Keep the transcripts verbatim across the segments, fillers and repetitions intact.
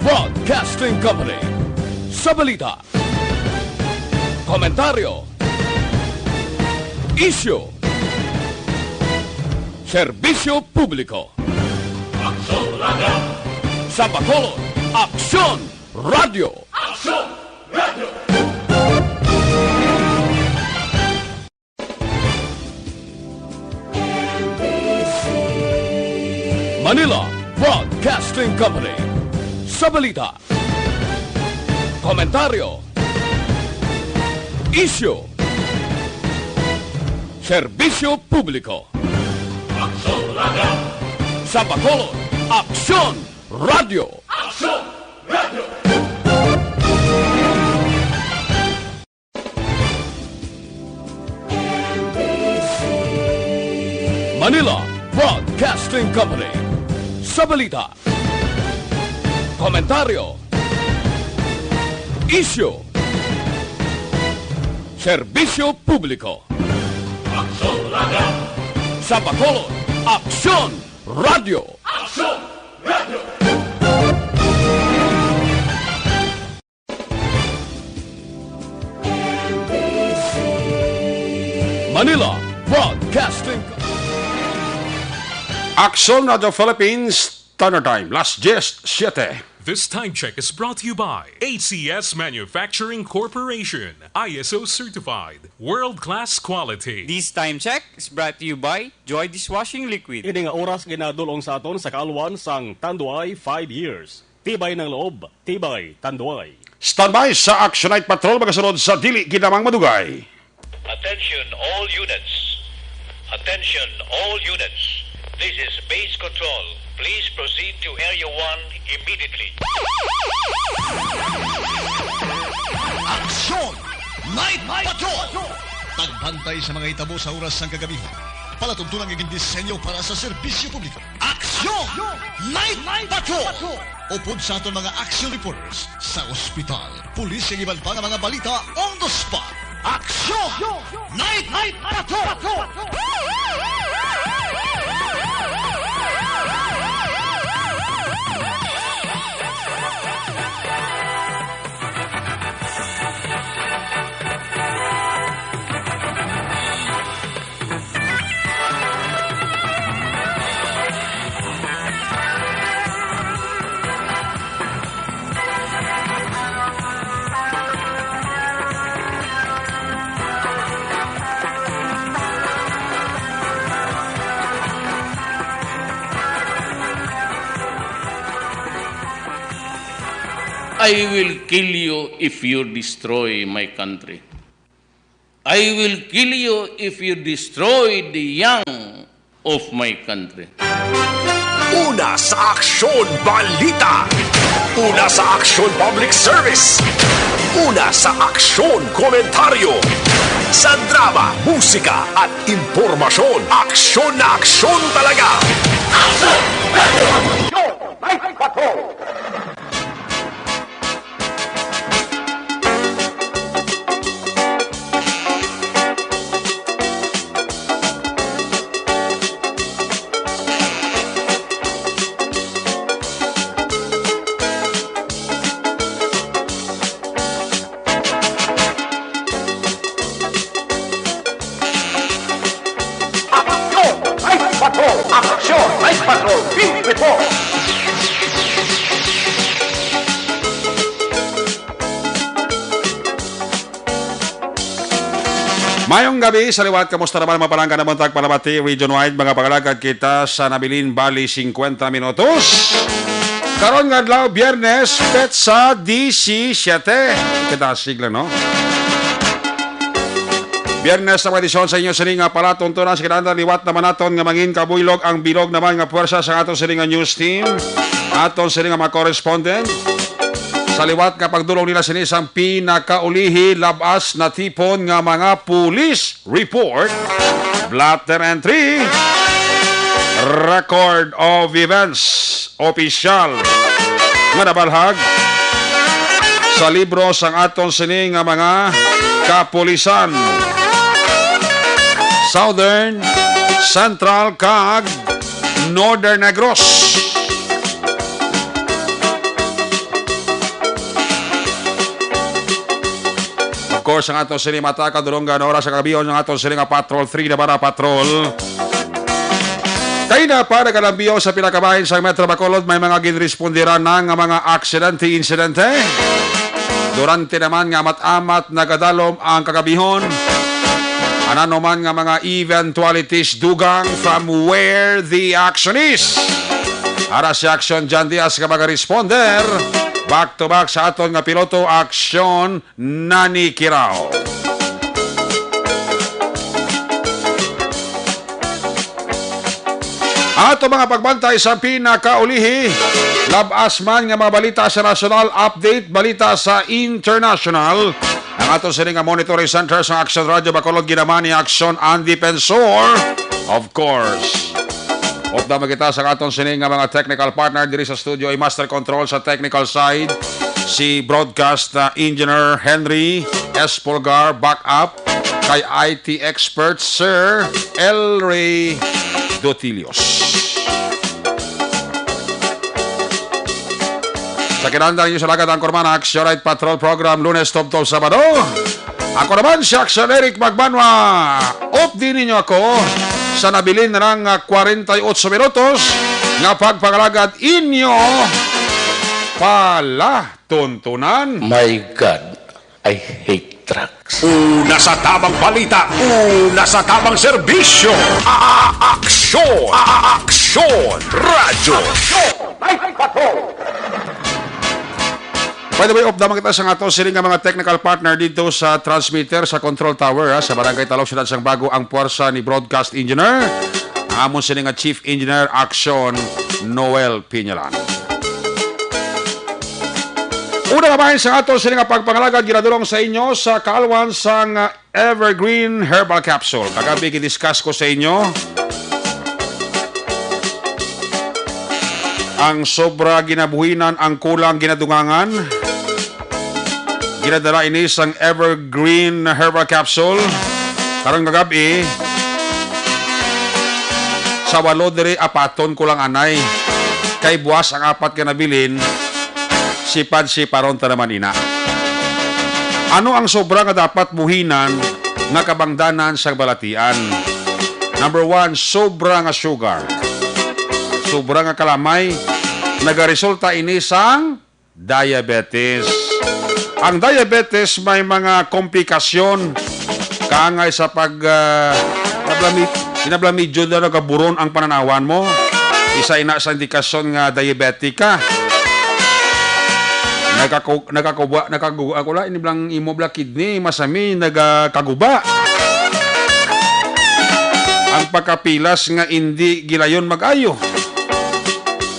Broadcasting Company. Sa balita, komentaryo, isyu, serbisyo publiko. Aksyon Radio! Sa Bacolod, Aksyon Radio! Aksyon Radio! Manila Broadcasting Company. Sa balita, komentaryo, isyu, serbisyo publiko. Aksyon Radio! Sa Bacolod, Aksyon Radio! Aksyon Radio! Manila Broadcasting Company. Sa balita, komentaryo, isyu, serbisyo publiko. Aksyon Radio! Sa Bacolod, Aksyon Radio! Aksyon Radio! Manila Broadcasting. Aksyon Radio Philippines, Standard Time, las diez siete. This time check is brought to you by A C S Manufacturing Corporation, I S O certified, world-class quality. This time check is brought to you by Joy Dishwashing Liquid. Ini nga oras ginadul-ong sa aton sa kaalwan sang Tanduay five years. Tibay ng loob, tibay Tanduay. Standby sa Action Night Patrol, magasunod sa dili ginamang madugay. Attention all units. Attention all units. This is base control. Please proceed to Area one immediately. Action! Night Patrol! Pagbantay sa mga hitabo sa oras sang kagabihan. Palatuntunan nga gindisenyo para sa serbisyo publiko. Aksyon! Night Patrol! Upod sa aton mga action reporters sa ospital, pulis, kag iban pa nga mga balita on the spot. Aksyon! Night Patrol! I will kill you if you destroy my country. I will kill you if you destroy the young of my country. Una sa aksyon, balita. Una sa aksyon, public service. Una sa aksyon, komentaryo. Sa drama, musika, at impormasyon, aksyon na aksyon talaga. Aksyon! Aksyon! Night Patrol! Aksyon! Night Patrol! Aksyon! Night Patrol! Field Report! Mayong gabi sa liwat. Kamusta naman, mga palangga, na buntag, panabati, region-wide, mga pangalagad kita sa nabilin, bali, cincuenta minutos. Karon nga adlaw, Biyernes, petsa disisiete. Kita sigla, no? Biyernes na edisyon sa inyo sini nga palatuntunan sa kinahanglan. Liwat naman naton nga mangin kabuylog ang bilog naman nga puwersa sa aton sini nga news team, aton sini nga mga correspondent. Sa liwat nga pagdulong nila sini sang pinakaulihi, lab-as natipon nga mga police report, blotter entry, record of events, opisyal nga nabalhag sa libro sang aton sini nga mga kapulisan, Southern, Central, kag Northern Negros. Sa ato sini mata kadulungan, oras sa kagabihon, ang ato sini nga Patrol three na para Patrol. Kay na pa nagalambiyo sa pinakabahin sa Metro Bacolod, may mga ginrespondera na nga mga aksidente, insidente. Durante naman nga amat-amat nagadalom ang kagabihon, anano man nga mga eventualities dugang from where the action is. Ara si Action John Diaz nga magaresponder. Back to back sa aton nga piloto, Action Nani Kirao. Ato mga pagbantay sa pinakaulihi, labas man nga mga balita sa national, update balita sa international. Ang ato sini nga monitoring center sa Action Radio Bacolod, ginaman ni Action ang Defensor, of course. Upda man kita sa aton sini nga mga technical partner diri sa studio, ay master control sa technical side, si broadcast, uh, engineer Henry S Pulgar, backup kay I T expert Sir El Rey Dotilios. Sa kinahanglan ninyo sa Lagat ang Kurman, Action Night Patrol Program, Lunes tubtob Sabado. Ako naman si Action Eric Magbanwa. Updi ninyo ako sa nabilin na lang nga forty-eight minutos nga pagpangalagad inyo palatuntunan. My God, I hate trucks. Una sa tamang balita, una sa tamang serbisyo. A-, a-, aksyon, a-, a-, aksyon, radyo. Aksyon, Night Patrol. By the way, upda man kita sa ato sini nga mga technical partner dito sa transmitter, sa control tower, ha, sa Barangay Talog, Siyudad sang Bago, ang puwersa ni broadcast engineer, ang amon sini nga chief engineer, Action Noel Piñalan. Una nga bahin sa ato sini nga pagpangalagad, ginadulong sa inyo sa kaalwan sang Evergreen Herbal Capsule. Kagabi, gidiscuss ko sa inyo ang sobra ginabuhinan, ang kulang ginadugangan. Ginadala ini sang Evergreen Herbal Capsule. Karon kagabi, sa walo diri, apaton ko lang anay. Kay buwas ang apat ka nabilin, sipad-siparon ta naman ina. Ano ang sobra nga dapat buhinan nga kabangdanan sang balatian? Number one, sobra nga sugar. Sobra nga kalamay, nagaresulta ini sang diabetes. Ang diabetes may mga komplikasyon kaangay sa pag, ah, inablami-, inablamidyod na nagaburon ang pananawan mo. Isa ina sa indikasyon nga diabetic ka. Nagkaku-, nagkakuba, nagkagu-, ako la, ini blang imo bla kidney, masami, nagakaguba. Ang pagkapilas nga indi gilayon mag-ayo.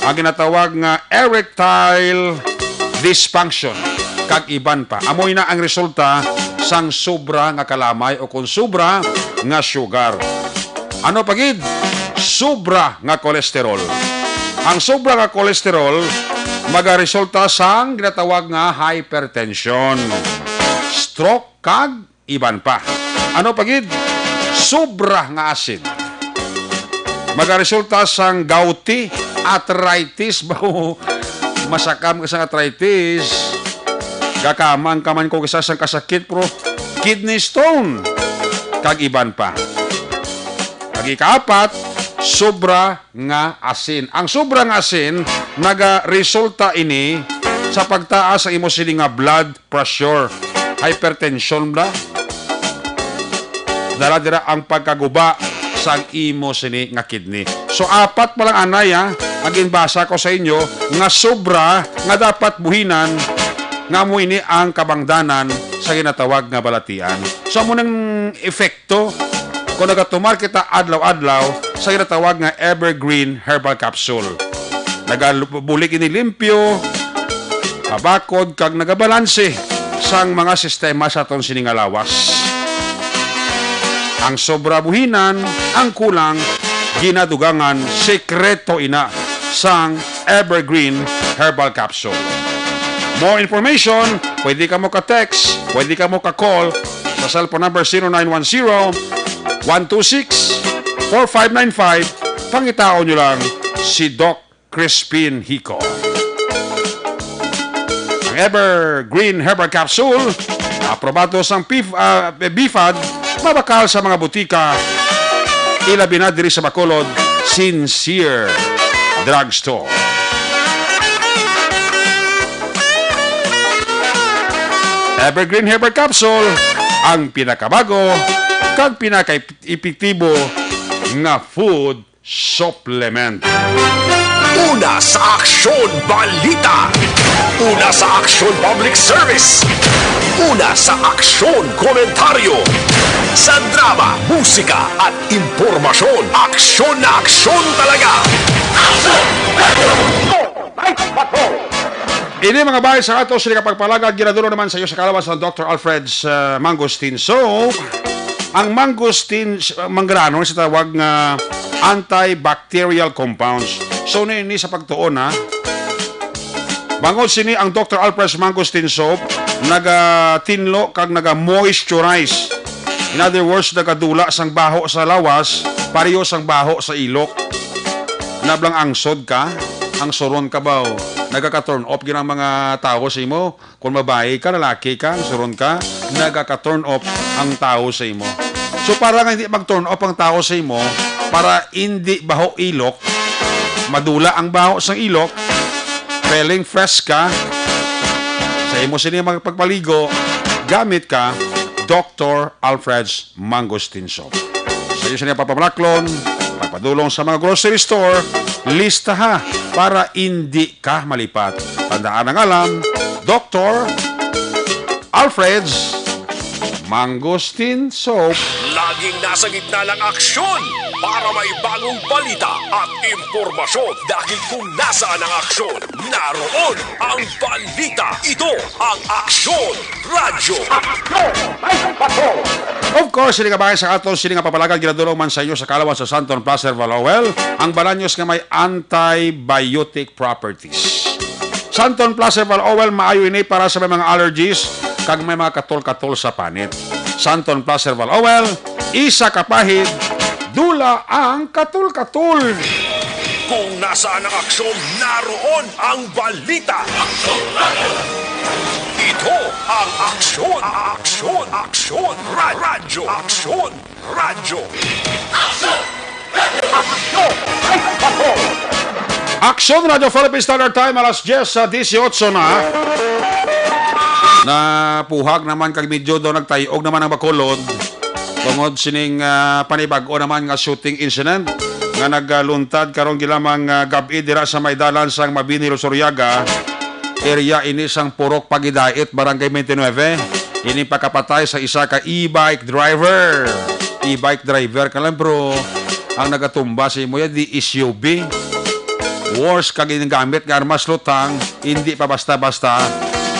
Ang ginatawag nga erectile dysfunction, kag iban pa. Amo ina ang resulta sang sobra nga kalamay o kon sobra nga sugar. Ano pa gid? Sobra nga kolesterol. Ang sobra nga kolesterol magaresulta sang ginatawag nga hypertension, stroke, kag iban pa. Ano pa gid? Sobra nga asin. Magaresulta sang gouty, arthritis, ba? Masakam ka sang arthritis. Gakamang ka man ko isa sang kasakit, pero kidney stone, kag iban pa. Kag ikaapat, sobra nga asin. Ang sobra nga asin, nagaresulta ini sa pagtaas sa imo sini nga blood pressure, hypertension bla. Dala dira ang pagkaguba sang imo sini nga kidney. So, apat pa lang anay, ha, ang ginbasa ko sa inyo nga sobra nga dapat buhinan, nga amo ini ang kabangdanan sa ginatawag nga balatian. So, amo nang effect to, kung nagatumar kita adlaw-adlaw sa ginatawag nga Evergreen Herbal Capsule, nagabulig ini limpyo, mabakod, kag nagabalanse sang mga sistema sa aton sini nga lawas. Ang sobra buhinan, ang kulang ginadugangan, sekreto ina sang Evergreen Herbal Capsule. More information, pwede ka mo ka-text, pwede ka mo ka-call sa cellphone number zero nine one zero, one two six, four five nine five. Pangitaon nyo lang si Doc Crispin Hico. Ang Evergreen Herbal Capsule, aprobado sang pif-, ah, bifad, mabakal sa mga butika, ilabi na diri sa Bacolod, Sincere Drugstore. Evergreen Herbal Capsule, ang pinakabago kag pinakaepektibo nga food supplement. Una sa aksyon, balita. Una sa aksyon, public service. Una sa aksyon, komentaryo. Sa drama, musika, at impormasyon, aksyon na aksyon talaga. Ini, mga bahay, sa ato sila kapagpalagad, ginadulong naman sa iyo sa kalawas ng Doctor Alfred's, uh, Mangosteen Soap. Ang mangosteen, uh, mangrano sa tawag nga antibacterial compounds. So, ni, ni sa pagtuon, ha? Bangod sini, ang Doctor Alfred's Mangosteen Soap nagatinlo kag naga-moisturize. In other words, nagadula sang baho sa lawas, pareho sang baho sa ilok. Nablang angsod ka, ang suron ka ba, nagaka-turn off gid ang mga tawo sa imo. Kung babayi ka, lalaki ka, ang suron ka, nagaka-turn off ang tawo sa imo. So, para nga hindi mag-turn off ang tawo sa imo, para hindi baho ilok, madula ang baho sa ilok, feeling fresh ka, sa imo sini magpagpaligo, gamit ka, Doctor Alfred's Mangosteen Soap. Sa iyo sini papamalaklon, pagpadulong sa mga grocery store, listaha para hindi ka malipat. Tandaan ang alam, Doctor Alfred's Mangosteen Soap. Laging nasa gitna ng aksyon para may bagong balita at impormasyon. Dahil kung nasaan ang aksyon, naroon ang balita. Ito ang Aksyon Radyo. Of course, sini nga bahin sa aton, sini nga papalagan, ginadulong man sa inyo sa kalawan sa Santon Plus Herbal Oil, ang balanyos nga may antibiotic properties. Santon Plus Herbal Oil, maayo ini para sa may mga allergies kag may mga katol-katol sa panit. Santon Plus Herbal Oil, isa ka pahid, dula ang katol-katol. Kung nasaan ang aksyon, naroon ang balita. Ito ang Aksyon, Aksyon, Aksyon, Ra-, Radyo, Aksyon, Radyo. Aksyon Radyo Philippine Standard Time, alas diyes sa dieciocho na. Napuhag naman kag medyo daw nagtay-og naman ang Bacolod. Tungod sining, ah, panibag-o naman nga shooting incident nga nagluntad karong gilamang, ah, gab-i dira sa may dalan sang Mabini, Luzuriaga, area ini sang Purok Pagidait, Barangay twenty-nine. Ini pakapatay sa isa ka e-bike driver. E-bike driver ka lang, bro. Ang nagatumba sa imo yan, di S U V. Worse kag ginagamit nga armas lutang, hindi pa basta-basta,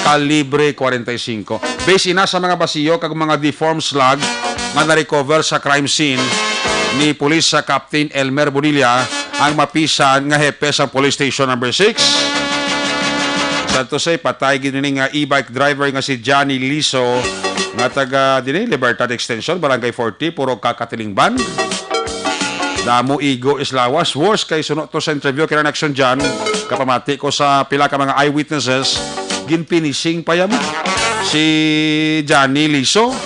kalibre forty-five. Base ina sa mga basiyo kag mga deformed slug nga na-recover sa crime scene ni Police sa Captain Elmer Bonilla, ang mapisan nga hepe sa Police Station Number Six. Sad to say, patay gid ni nga e-bike driver nga si Johnny Liso nga taga dini, Libertad Extension, Barangay forty, Purok Kakatilingban. Damo igo is lawas. Worse kay suno to sa interview kay Action John, kapamati ko sa pila ka mga eyewitnesses, ginpinising pa yan si Johnny Liso.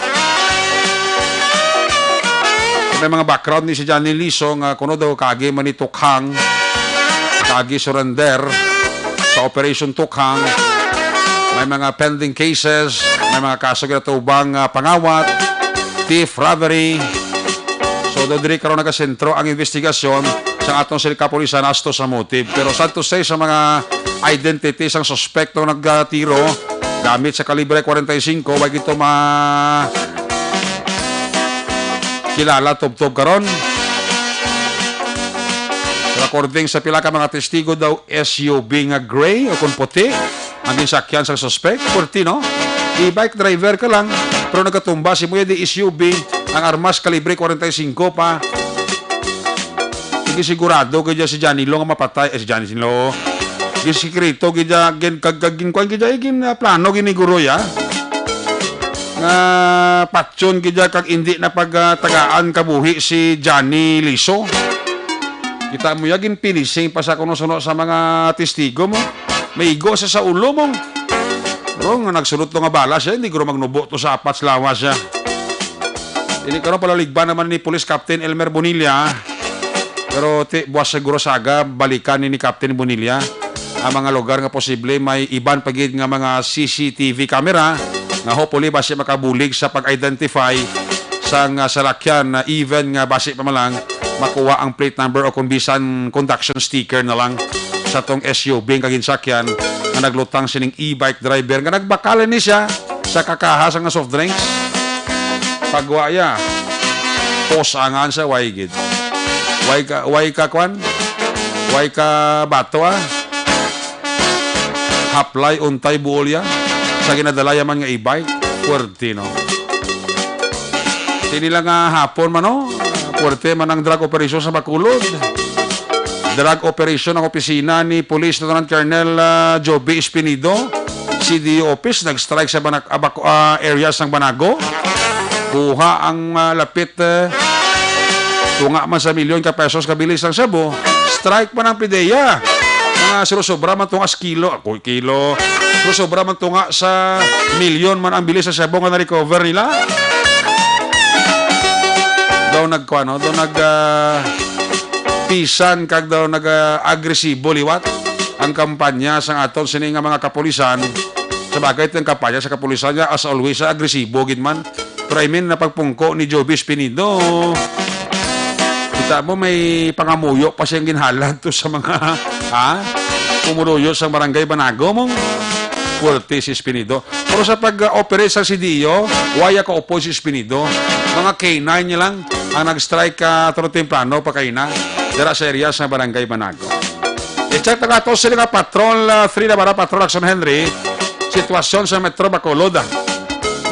May mga background ni si Johnny Liso nga kuno daw kagi man ni Tukhang, kagi surrender sa Operation Tukhang. May mga pending cases, may mga kaso ginatubang, ah, pangawat, thief, robbery. So, do diri karon nagasentro ang investigasyon sa atong sila kapulisan as to sa motive. Pero sad to say, sa mga identity sang suspekto nagtiro gamit sa kalibre forty-five, way gito ma-, kilala tubtob karon. Pero according sa pila ka mga testigo daw, S U V nga gray o kung puti ang ginsakyan sa suspect. Puti, no? E-bike driver ka lang, pero nagatumba si Muya di S U V, ang armas kalibre forty-five pa. Hindi sigurado kaya si Johnny Lo nga mapatay, eh, si Johnny Lo. Gisikreto gid ya, gin-, kag, kag, gin-, kuwan gid ya, eh, gin-, ah, plano gid ni Guroy, ah. Nga patyon gid ya kag indi na pag, ah, tagaan kabuhi si Johnny Liso. Kita mo ya, ginpinising pa sa kuno suno sa mga testigo mo. May igo sa, sa ulo mo. Pero nga nagsulot to nga bala siya, hindi guro magnubo to sa apat sa lawas siya. Ini karon palaligban naman ni Police Captain Elmer Bonilla. Pero ti, buwas siguro sa aga, balikan ni, ni Captain Bonilla ang mga lugar nga posible may iban pa gid nga mga C C T V camera nga hopefully basi makabulig sa pag-identify sang, ah, salakyan, na even nga basi pa man lang makuha ang plate number o kung bisan conduction sticker na lang sa tong S U V nga ginsakyan nga naglutang sining e-bike driver nga nagbakal ni siya sa kakaha sang soft drinks. Pagwa ya, pos angan sa way gid. Way ka, way ka kwan? Way ka bato, ah? Haplay, untay, buol ya. Sa ginadala ya man nga e-bike, puwerte, no? Sini lang nga hapon man, no? Puwerte man ang drug operation sa Bacolod. Drug operation ang opisina ni Police Lieutenant Colonel, ah, Joby Espinido, C D O Office, nag-strike sa Banak-, Abaco-, ah, area sang Banago. Kuha ang, ah, lapit, eh, tunga man sa milyon ka pesos kabilis sang shabu. Strike man ang pideya. Mga surusobra man tunga sa kilo. Ako, kilo. Surusobra man tunga sa milyon man ang bilis sa shabu nga na-recover nila. Daw nagkuan, no? Daw nag, ah, pisan kag daw nag, ah, agresibo liwat ang kampanya sang aton sini nga mga kapulisan. Sa bagay, ang kampanya sa kapulisan niya, as always, ah, agresibo gid man. Pero I mean, napagpungko ni Joby Espinido. Kita mo, may pangamuyo pa siyang ginhalad to sa mga, ha? Pumuluyo sa Barangay Banago mo. Puwerte si Espinido. Pero sa pag-operate sa C D O, waya ka upo si Espinido. Mga K nine niya lang ang nag-strike, ah, tulo temprano pa kaina dira sa area sa Barangay Banago. I-check na nga to sila nga Patrol, ah, three na ba na, Patrol Action Henry. Sitwasyon sa Metro Bacolod, ah.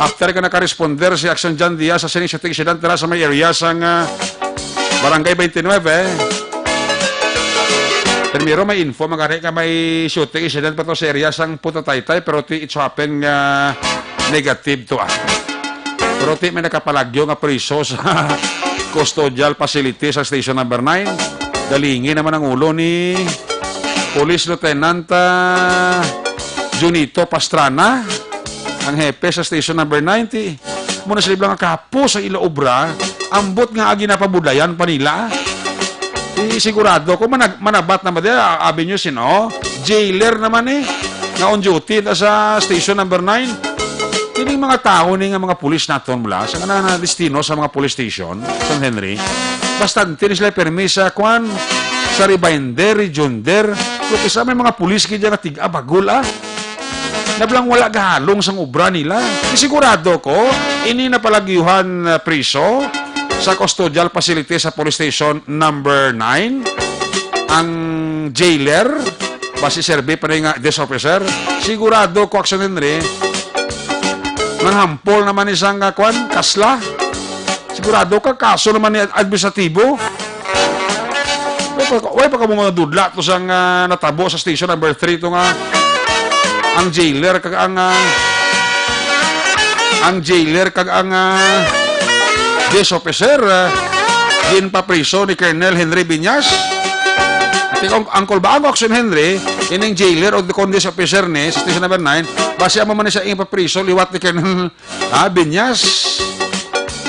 After ka nakaresponder si Action John Diaz sa sining shooting incident dira sa may area sang, ah, Barangay twenty-nine. Primero, may info, magari nga may shooting incident pa to sa area sang Punta Taytay, pero ti, it's happen nga negative to, ah. Pero ti, may nakapalagyo nga priso sa custodial facility sa Station Number Nine. Galingi naman ang ulo ni Police Lieutenant, ah, Junito Pastrana, ang hepe sa Station Number Nine. Ti, muna sila nga kapo sa ila obra, ambot nga agi napabudlayan pa nila. Di sigurado ko manag-, manabat naman di, ah, avenue sino, jailer naman eh, nga on duty na sa Station Number Nine. Kining mga tao ni nga mga pulis naton mula sa nga na destino sa mga police station, San Henry, bastante ni sila permi sa kwan, sa reminder, rejoinder, kung isa may mga pulis kaya nga tiga bagol, ah. Nablang wala gahalong sang obra nila. Sigurado ko, ini napalagyuhan, ah, priso sa custodial facility sa Police Station Number Nine, ang jailer, basi serbi pa rin nga desk officer. Sigurado ko, Action Henry, nanghampol naman isang, ah, kwan, kasla. Sigurado ka, kaso naman ni administratibo. Wala pa, wala pa ka mga dudla to sang, ah, natabo sa Station Number Three to nga ang jailer kag ang, ah, ang jailer kag ang, ah, desk officer, ah, ginpapriso ni Colonel Henry Viñas. Ati ko, ang kulbaan ko, Action Henry, ining jailer o kon desk officer ni sa Station Number Nine, basi amo man ni sa ing papriso liwat ni Colonel Ah, Binyas.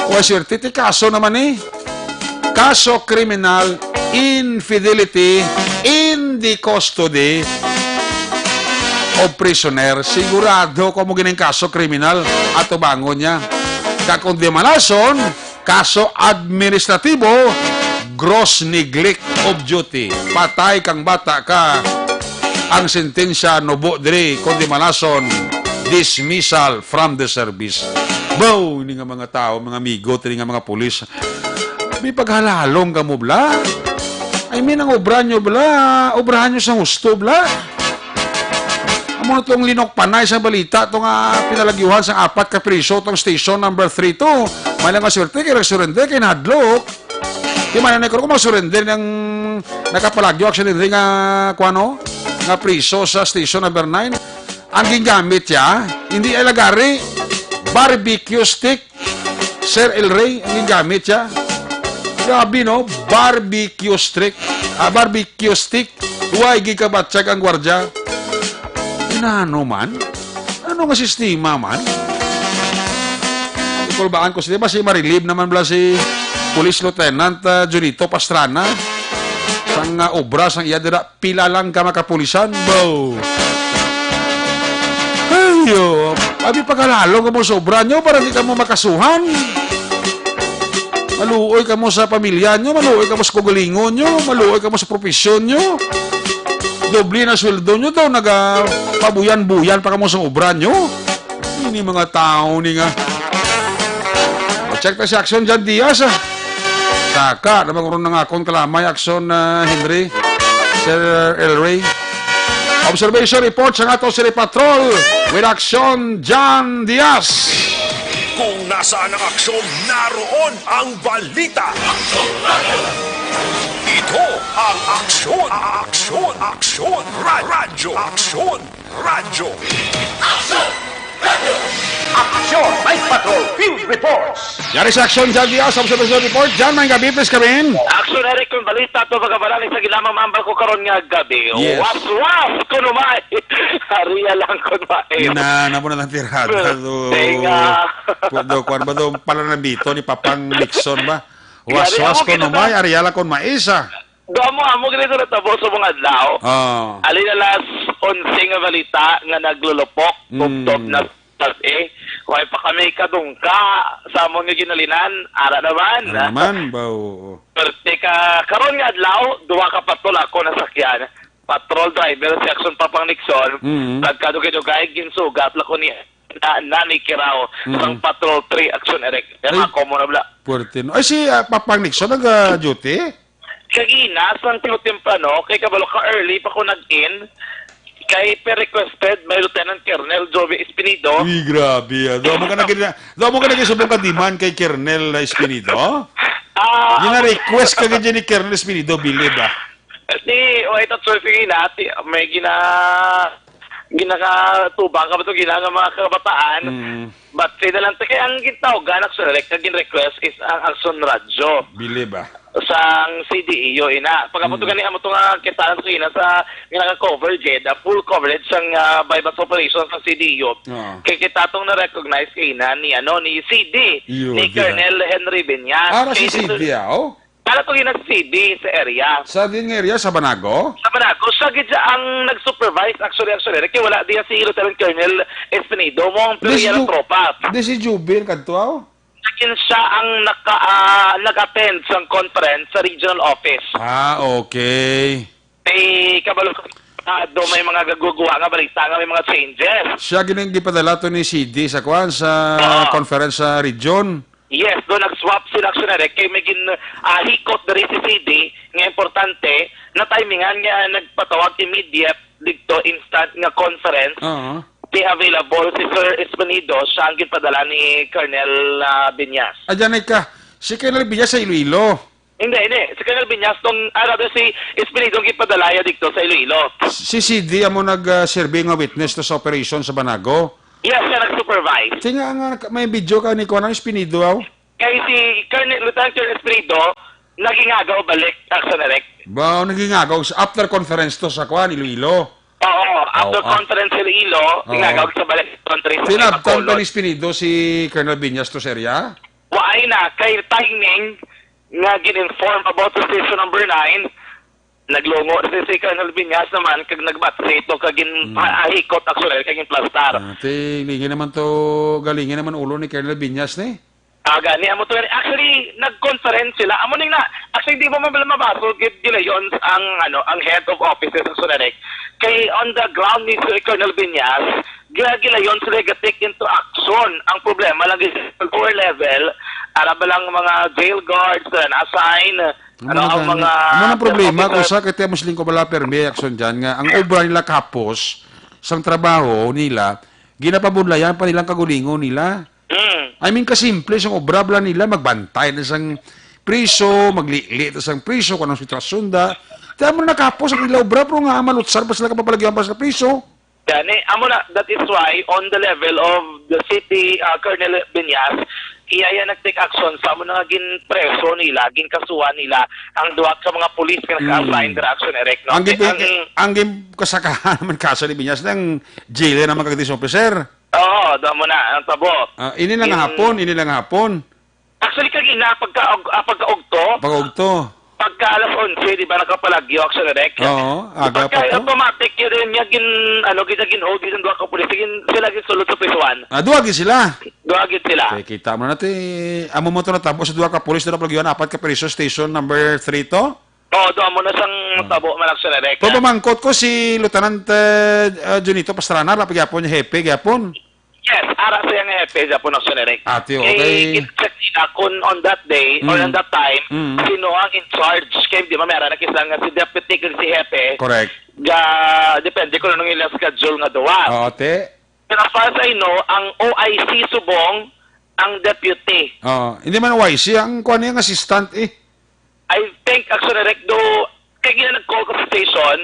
O, swerte ti kaso naman eh. Kaso kriminal, infidelity in the custody of prisoner. Sigurado ko mo gining kaso kriminal, ato bangon niya. Kag kung di malason, kaso administratibo, gross neglect of duty. Patay kang bata ka. Ang sentensya, nubo diri, kung di malason, dismissal from the service. Baw, ini nga mga tao, mga amigo, tini nga mga pulis, may paghalalong ka mo, bla? I mean, ang obra nyo, bla, obrahan nyo sa husto, bla? Amo na tong linok panay sa balita, to nga pinalagyuhan sa apat ka priso, tong station number three to. May lang nga swerte, kay nag-surrender, kay nahadlok. Di man na ko kung mag-surrender ng nakapalagyo, actually, nga, kuano, nga priso sa station number nine. Ang gingamit siya, hindi ay lagari, barbecue stick. Sir El Rey, ang gingamit siya. Grabe, no? Barbecue stick. Ah, barbecue stick. Huwag gikabatsag ang gwardya. Inano man? Ano Ano nga sistema man? Ikulbaan ko sila, basi ma-relieve naman bala si Police Lieutenant, ah, Junito Pastrana sang, ah, obra sang iya dira, pila lang ka makapulisan, bo. Ayo, abi pagkalalo kamo sa obra nyo para di kamo makasuhan. Maluoy kamo sa pamilya nyo, maluoy kamo sa kaugalingon nyo, maluoy kamo sa profesyon nyo. Doble na sweldo nyo daw, nagapabuyan-buyan pa kamo sa obra nyo. Ini mga tao ni nga. O, check ta si Action John Diaz, ah. Saka, naman ko ron nga akong kalamay, Action, ah, Henry. Sir Elray. Observation report sa ato City Patrol with Action John Diaz. Kung nasaan ang aksyon, naroon ang balita. Ito ang Aksyon, Aksyon, Aksyon, Ra- Radyo, Aksyon, Radyo. Aksyon! Aksyon! Night Patrol Field Reports! Yari sa Aksyon, John Diaz, Observation Report. John, may gabi, please come in. Aksyon, Eric, kung balita to, pagkabalali sa ginamang mambal ko karon nga gabi. Yes. Waswas, kuno may. Hariya lang, kuno may. Na, na mo na lang tirada, do. Tenga. Ku-, do, kuwan ba do, pala na bito ni Papang Nixon ba? Yari, Waswas, amo kuno may, ginawa. Ariala kon maisa. Do, amo, amo gani sa natabo sa mga adlaw. Ah. Ali na las onse nga balita nga naglulupok, Mm. Tubtob na sa, eh. Way pa kami kadungka sa amon nga ginalinan. Ara naman. Ara naman, ba, oo. Perte ka, karon nga adlaw, duha ka patol ako nasakyan. Patrol driver si Action Papang Nixon. Mm. Pagkadugay-dugay, ginsugat la ko ni na, Nani Kirao, Mm. sang Patrol three Action Eric. Ay. Yan, mga common na bala. Puwerte, no? Ay, si, ah, Papang Nixon nag-duty? Kagina, sang pilo temprano, kay kabalo ka early pa ko nag-in, kay per requested by Lieutenant Colonel Joby Espinido. Uy, grabe, ah. Daw mo ka nag-, daw mo ka nag-isubong ka demand kay Colonel Espinido? Ah, Gina-request ka gid ni Colonel Espinido, bilib, ah. Di, wait, at sorry, sige na, ti-, may gina-, ginakatubang ka ba to, gina nga mga kabataan? Mm. But say na lang, kaya ang gintawgan, actually, like, ang gin-request is ang Action Radyo. Bilib, ah. Sang C D E U, ina. Pag amo to Mm. gani, amo to nga kita sa ina sa, nga naka-cover, Jed, ah, full coverage sang, ah, buy-bust operation sa C D E U. Oo. Kay kita tong na-recognize kay ina ni, ano, ni C D, Iyo, ni di na. Colonel Henry Viñas. Ah, na si Kay C D, ah, oh? Para to gina sa C D sa area. Sa din nga area, sa Banago? Sa Banago. Siya gid siya ang nag-supervise, actually, actually. Kay wala diya si Lieutenant Colonel Espinido mo ang This pero yan ang Ju-, tropa. This is Jubin kadto, aw? Naging siya ang naka, ah, nag-attend sa conference sa regional office. Ah, okay. May kabalo ko, ah, do may mga gaguguha nga balita nga may mga changes. Siya gini ang gipadala to ni C D sa kwan, sa Oo. conference sa region. Yes, do nag-swap sila, actually, kay may gin-, ah, hikot diri si C D nga importante na timingan nga nagpatawag immediate dito instant nga conference. Oo. Di available si Sir Espinido, siya ang ginpadala ni Colonel, ah, Viñas. Adyan ay ka, si Colonel Viñas sa Iloilo. Hindi, hindi. Si Colonel Viñas tong, ah, rather si Espinido ang ginpadala ya dito sa Iloilo. Si C D amo nag, ah, serve nga witness to sa operation sa Banago? Yes, siya nag-supervise. Kaya nga, nga, may video ka ni kuwan ang Espinido, aw? Kay si Colonel, Lieutenant Colonel Espirido, nagingagaw balik, Action Eric. Ba, nagingagaw sa after conference to sa kwan, Iloilo? Oo, after Oo, ah. conference Iloilo, Oo. ingagaw sa balik country sa Tinabtan Bacolod. pa ni Espinido si Colonel Viñas to, sir, ya? Waay na, kay timing nga gin-inform about sa station number nine, naglungo si, si Colonel Viñas naman, kag nagbatsi to, kag gin-, Mm. ah, hikot, actually, kag gin-plastar. Ah, ti, lingi naman to, galingi naman ulo ni Colonel Viñas, ni? Ah, gani, amo to. Actually, nag-conference sila. Amo ning na, actually, di mo man pala mabasol, gi-, gilayon ang, ano, ang head of offices sa Sunarec. Kay on the ground ni Sir Colonel Viñas, gi-, gilayon sila ga-take into action. Ang problema lang is lower level, ara ba lang mga jail guards, uh, na-assign, Amo ano, na ang gani. mga Amo na ang problema, officer. Kung sa kay Temos Lingko bala permi action dyan nga, ang obra nila kapos, sang trabaho nila, ginapabudlayan pa nilang kagulingon nila. Mm. I mean, kasimple sang obra bala nila, magbantay na sang priso, maglili na sang priso, kung anong sitwasyon da. Kaya mo nakapos ang ila obra, pero nga malutsar pa sila kapapalagyan pa sa priso. Gani, amo na, that is why on the level of the city, uh, Colonel Viñas, iya yan nag-take action sa amo na nga ginpreso nila, ginkasuhan nila ang duha ka mga pulis nga naka-assign Mm. dira action, Eric, no? Ang gin-, Ang ang gin-, kasakahan naman kaso ni Viñas, nang jail naman kag this officer. Oo, doon mo na, ang tabo. Ah, ini lang nga In- hapon, ini lang nga hapon. Actually, kagina, pagka, ah, pagkaugto, Pag-ugto. pagka alas onse, di ba, nakapalagyo, Action Direct? Oo, aga Pagka pa to. automatic, yun rin niya, gin, ano, gid-, gin-hold, gid-, duha ka pulis, gin-, sila gin-sulod sa prisuhan. Ah, duha gid sila. Duha gid sila. Okay, kita mo na natin. Amo mo to natabo sa duha ka pulis na napalagyo, apat ka priso, station number three to? Oo, doon mo na sang Ah. tabo, man, Action Direct. Pero pamangkot ko si Lieutenant, eh, ah, Junito Pastrana, ra pa gyapon, hepe gyapon. Yes, ara siya nga hepe sa Puno Sunirek. Ate, Kay okay. gid-check nila kung on that day or Mm. on that time, Mm. sino ang in charge. Kay di ba, may ara na kisang nga si deputy kag si hepe. Correct. Ga, depende kung anong ilang schedule nga duwa. Oo, te. Pero as far as I know, ang O I C subong ang deputy. Oo. Hindi man O I C, ang kuwan niya, ang assistant, eh. I think, actually, Rek, do, kay gina nag-call ko sa station,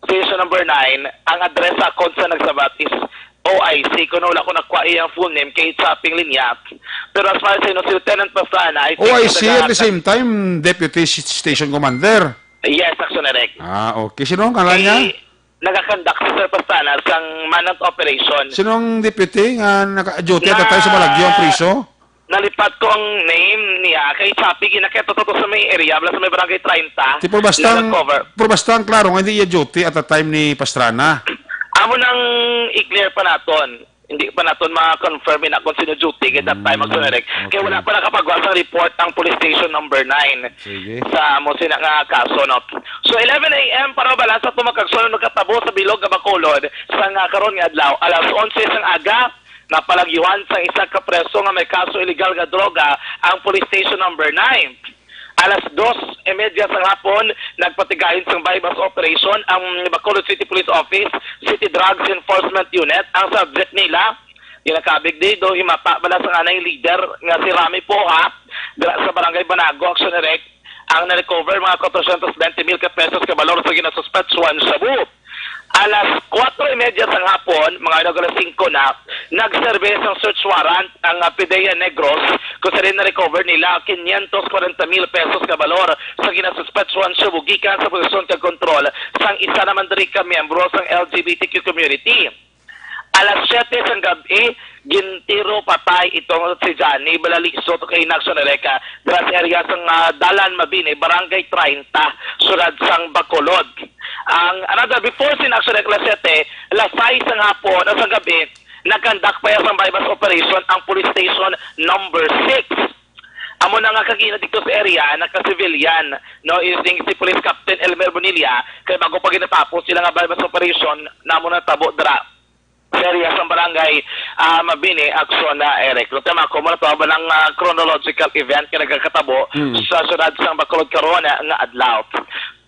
station number nine, ang address sa akon sa nagsabat is O I C. Kuno wala ko nakuha iyang full name, kay sa ping linya. Pero as far as I know, si Lieutenant Pastrana, I think, O I C, at the nag-aata- same time, Deputy S-, Station Commander. Yes, actually, Rek. Ah, okay. Sino ang ngalan niya? Kay nagakandak si Sir Pastrana sang manhunt operation. Sinong deputy nga naka-duty at the time sa Malagyo ang priso? Nalipat ko ang name niya kay sabi ginakita to sa may area, wala sa may barangay treinta. Ti, pero basta ang, Nag-cover. Pero basta ang klaro nga hindi iya duty at the time ni Pastrana. Amo nang i-clear pa naton. Hindi pa naton ma-confirm na kung sino duty kay that time, Mm, Action Direct. Kay okay. wala pa nakapagawa sang report ang police station number nine Sige. sa amo sina nga kaso, no? So, eleven A M para mabalansa to, mga kagsunan, nagkatabo sa bilog nga Bacolod sa nga karon nga adlaw. Alas onse sang aga, napalagyuhan sang isa ka preso nga may kaso illegal nga droga ang police station number nine. Alas dos y media sang hapon, nagpatigayon sang buy-bust operation ang Bacolod City Police Office, City Drugs Enforcement Unit. Ang subject nila, ginakabig di do himata bala sang anay leader nga si Rami Poha, dira sa Barangay Banago, Action Direct. Ang na-recover, mga kwatro syentos bente mil ka pesos ka balor sa ginasuspetsuhan shabu. Alas kuwatro y media sang hapon, mga alas singko na, nagserbe sang search warrant ang, ah, PDEA Negros, kung sa din na-recover nila quinientos kwarenta mil pesos ka balor sa ginasuspetsuhan shabu gikan sa posesyon kag kontrol sang isa naman diri ka miyembro sang L G B T Q community. Alas siyete sang gab-i, gintiro patay itong si Johnny Balaliso, to kay Inaction Ereka, dira sa area sang, ah, Dalan Mabini, Barangay treinta, siyudad sang Bacolod. Ang, another, before si Inaction Ereka, alas siyete, alas sais sang hapon, o sang gab-i, nagkandak pa iya sang buy-bust operation ang police station number six. Amo na nga kagina dito sa area, naka-civilian, no, using si Police Captain Elmer Bonilla, kay bago pa ginatapos sila nga buy-bust operation, namo natabo dira sa area sang barangay, ah, Mabini, Action na Eric. Lo tema ko mo na to ba ng, ah, chronological event nga nagakatabo Mm. sa siyudad sang Bacolod karon nga adlaw.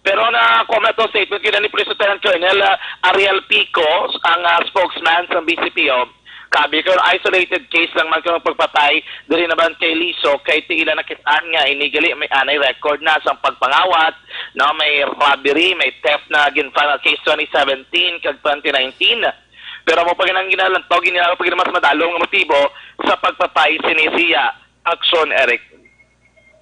Pero na comment to statement yun ni Police Lieutenant Colonel, ah, Ariel Pico, ang, ah, spokesman sang B C P O. Kabi karon isolated case lang man kang pagpatay diri naman kay Liso, kay ti ila nakit-an nga ini gali may anay record na sang pagpangawat, no, may robbery, may theft na gin-file case twenty seventeen kag twenty nineteen. Pero mo pa ginang ginalantaw, ginagawa pa gid mas madalom nga motibo sa pagpatay sini siya. Action, Eric.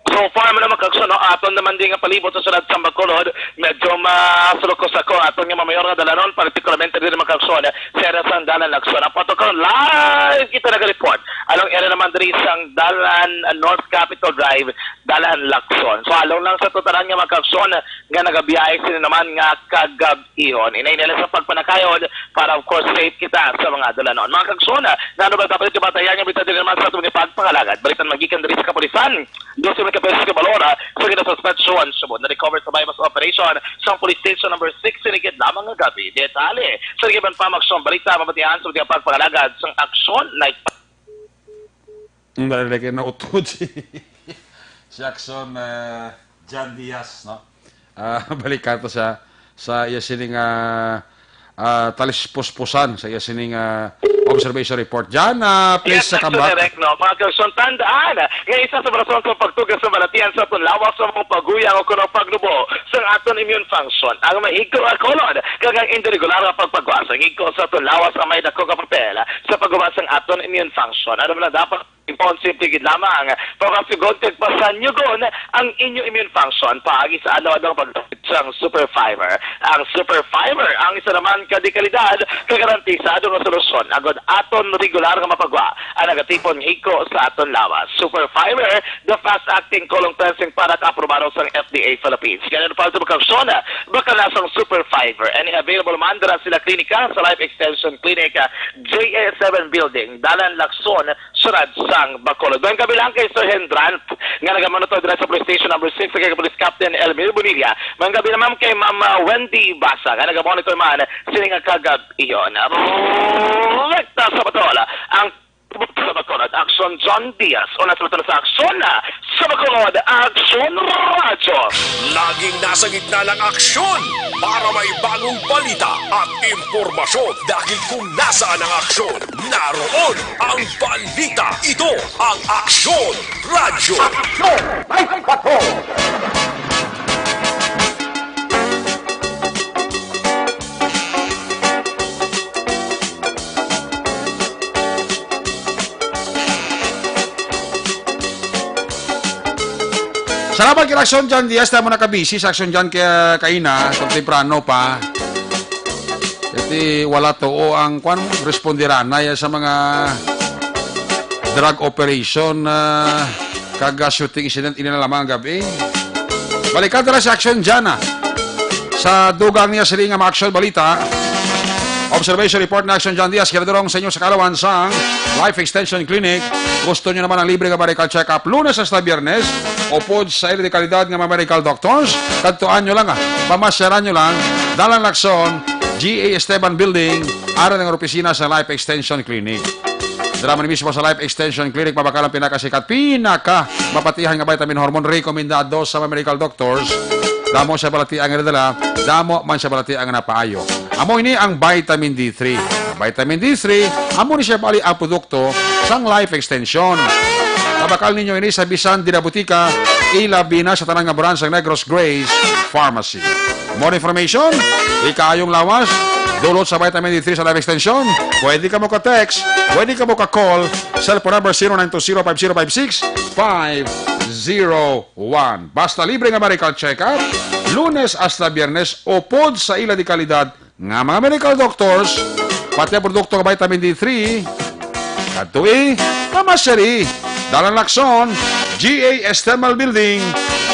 So far, man, mga kagsunan, no, aton naman din nga palibot sa siyudad sang Bacolod, medyo masulok ko sa ko aton nga mamayor nga dalanon, particularmente diri, mga kagsunan, sa area sang Dalan Lacson. Ang patukaron, live kita naga-report. Along area naman diri sang Dalan, ah, North Capitol Drive, Dalan Lacson. So, along lang sa tutaran nga, mga kagsunan, nga nagabiyahe sila naman nga kagab-, ihon. Inay nila sa pagpanakayon para, of course, safe kita sa mga dalanon. Mga kagsunan, nano ba dapat ito batayan nga bitaw diri naman sa aton nga pagpangalagad? Balitan magikan diri sa kapulisan, dose mil ka pesos ka balor, ah, sa ginasuspetsyon. Subod na-recover sa buy-bust operation sa police station number six, sinigid lamang nga gab-i. Detalye sa iban pa, mga kagsunan, balita, mabatian sa mga pagpangalagad sang Action Night. Ang dali lagi na utod si, si Action, ah, John Diaz, no? Ah, balikan to sa, sa iya sining, ah, ah, talispuspusan, sa iya sining, ah, observation report. John, ah, please, Yes, sa Action comeback. Direct, no? Mga kagsunan, tandaan nga isa sa rason sa pagtugas sa balatian sa aton lawas sa mga paguyang o kuno paglubo sa aton immune function. Ang mahigko nga kolon, kag ang indiregular nga pagpagwa sa ngigko sa aton lawas ang may dako nga papel sa pagguba sa aton immune function. Ano man ang dapat Ipon simple gid lamang, papasigon kag pasanyugon ang inyo immune function paagi sa adlaw-adlaw nga pag-, sang Super Fiber. Ang Super Fiber ang isa naman ka dekalidad ka garantisado nga solusyon agod aton regular nga mapagwa ang nagatipon nga igko sa aton lawas. Super Fiber, the fast-acting colon cleansing product, aprobado sang F D A Philippines. Kaya ano pa ang aksyon? Bakal na sang Super Fiber. Any available man dira sila klinika sa Life Extension Clinic, J A seven Building, Dalan Lacson, Siyudad sang Bacolod. Mayong gabi lang kay Sir Hendrant nga nagamonitor dira sa Police Station Number Six, kay Police Captain Elmir Bonilla. Mayong gabi naman kay Ma'am, ah, Wendy Basa nga nagamonitor man sini nga kagab-ihon. Rekta sa batol ang sa Bacolod, Aksyon John Diaz. Una sa batol sa aksyon, ah, sa Bacolod, Aksyon Radyo. Laging nasa gitna ng aksyon para may bagong balita at impormasyon. Dahil kung nasaan ang aksyon, naroon ang balita. Ito ang Aksyon Radyo. Aksyon! May patrol! Salamat kay Aksyon John Diaz, tayo mo nakabisi sa Aksyon John kaya kaina, kung temprano pa. Iti wala tuo ang kwan, responderana ya sa mga drug operation, ah, kag, ah, shooting incident ini na lamang ang gabi. Balikan ta na si Aksyon John, ah. Sa dugang niya sini nga mga aksyon balita, observation report na Aksyon John Diaz, ginadurong sa inyo sa kaalawan sang Life Extension Clinic. Gusto nyo naman ang libre nga medical check-up Lunes hasta Biyernes, upod sa ila dekalidad nga mga medical doctors, kadtuan nyo lang, ah, pamasyaran nyo lang, Dalan Lacson, G A Esteban Building, ara nga opisina sa Life Extension Clinic. Dira man mismo sa Life Extension Clinic, mabakal ang pinakasikat, pinaka mapatihan nga vitamin hormone, rekomendado sa mga medical doctors. Damo siya balatian nga nadala, damo man siya balatian nga napaayo. Amo ini ang vitamin D three. Ang vitamin D three, amo ni siya bali ang produkto sang Life Extension. Mabakal ninyo ini sa bisan dira butika, ilabi na sa tanan nga branch sang Negros Grace Pharmacy. More information, ikaayong lawas, dulot sa vitamin D three sa Life Extension. Pwede ka mo ka-text, pwede ka mo ka-call, cellphone number zero nine two zero five zero five six five zero one. Basta libre nga medical check-up, Lunes hasta Biyernes, upod sa ila dekalidad nga mga medical doctors, pati ang produkto nga vitamin D three, kadtoi, pamasyari, Dalan Lacson, G A Esteban Building,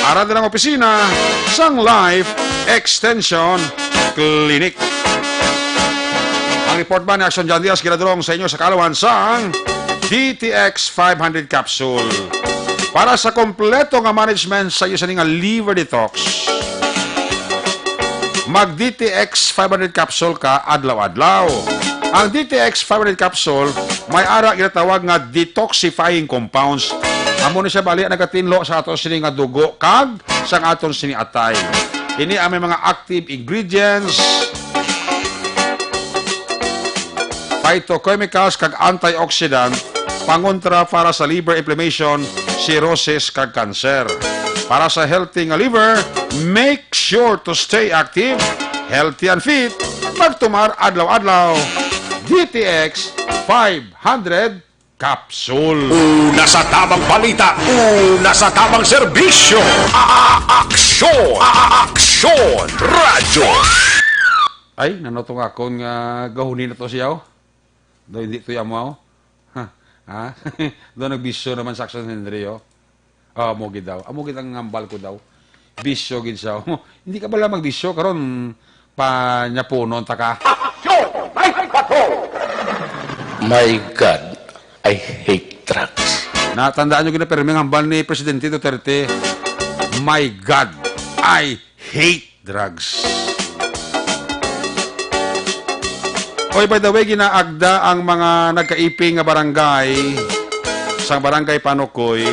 ara din ang opisina sang Life Extension Clinic. Ang report ba ni Action John Diaz ginadurong sa inyo sa kaalawan sang D T X five hundred capsule para sa kompleto nga management sa iyo sa nga liver detox. Mag D T X five hundred capsule ka adlaw-adlaw. Ang D T X five hundred capsule may ara ginatawag nga detoxifying compounds. Amo ni siya bali ang nagatinlo sa ato sini nga dugo kag sang aton sini atay. Ini ang may mga active ingredients, phytochemicals kag antioxidant, pangontra para sa liver inflammation, cirrhosis kag cancer. Para sa healthy nga liver, make sure to stay active, healthy and fit. Pagtumar adlaw-adlaw, D T X five hundred capsule. Una sa tabang balita, una sa tabang serbisyo, a-, a-, aksyon, a-, a-, aksyon, radyo. Ay, nano tong akon nga gahuni na to siya, oh. Do, hindi to yamo, oh. Ha? Ha? Do, nagbisyo naman sa Action Henry, oh. Ah, amo gid daw. Amo gid ang hambal ko daw. Bisyo gid siya. Hindi ka bala magbisyo karon, panyapunon ta ka. Action! May patrol! My God, I hate drugs. Natandaan nyo gina permi ang hambal ni Presidente Duterte, "My God, I hate drugs." Oy, by the way, ginaagda ang mga nagkaiping nga barangay sang Barangay Panukoy.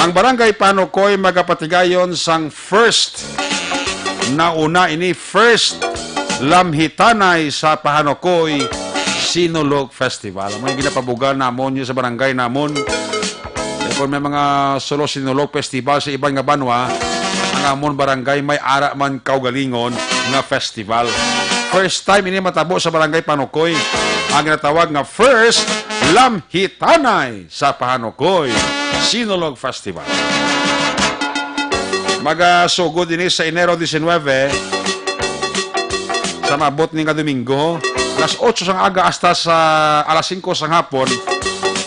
Ang Barangay Panukoy magapatigayon sang first, nauna ini, first Lamhitanay sa Pahanukoy Sinulog Festival. Amo yung ginapabugal namon, yun sa barangay namon. Eh, kung may mga Solo Sinulog Festival sa iban nga banwa, ang amon barangay may ara man kaugalingon nga festival. First time ini matabo sa Barangay Panukoy, ang ginatawag nga first Lamhitanay sa Pahanukoy Sinulog Festival. Magasugod ini sa Enero diecinuebe, sa maabot ni nga Domingo, alas otso sang aga hasta sa alas singko sang hapon.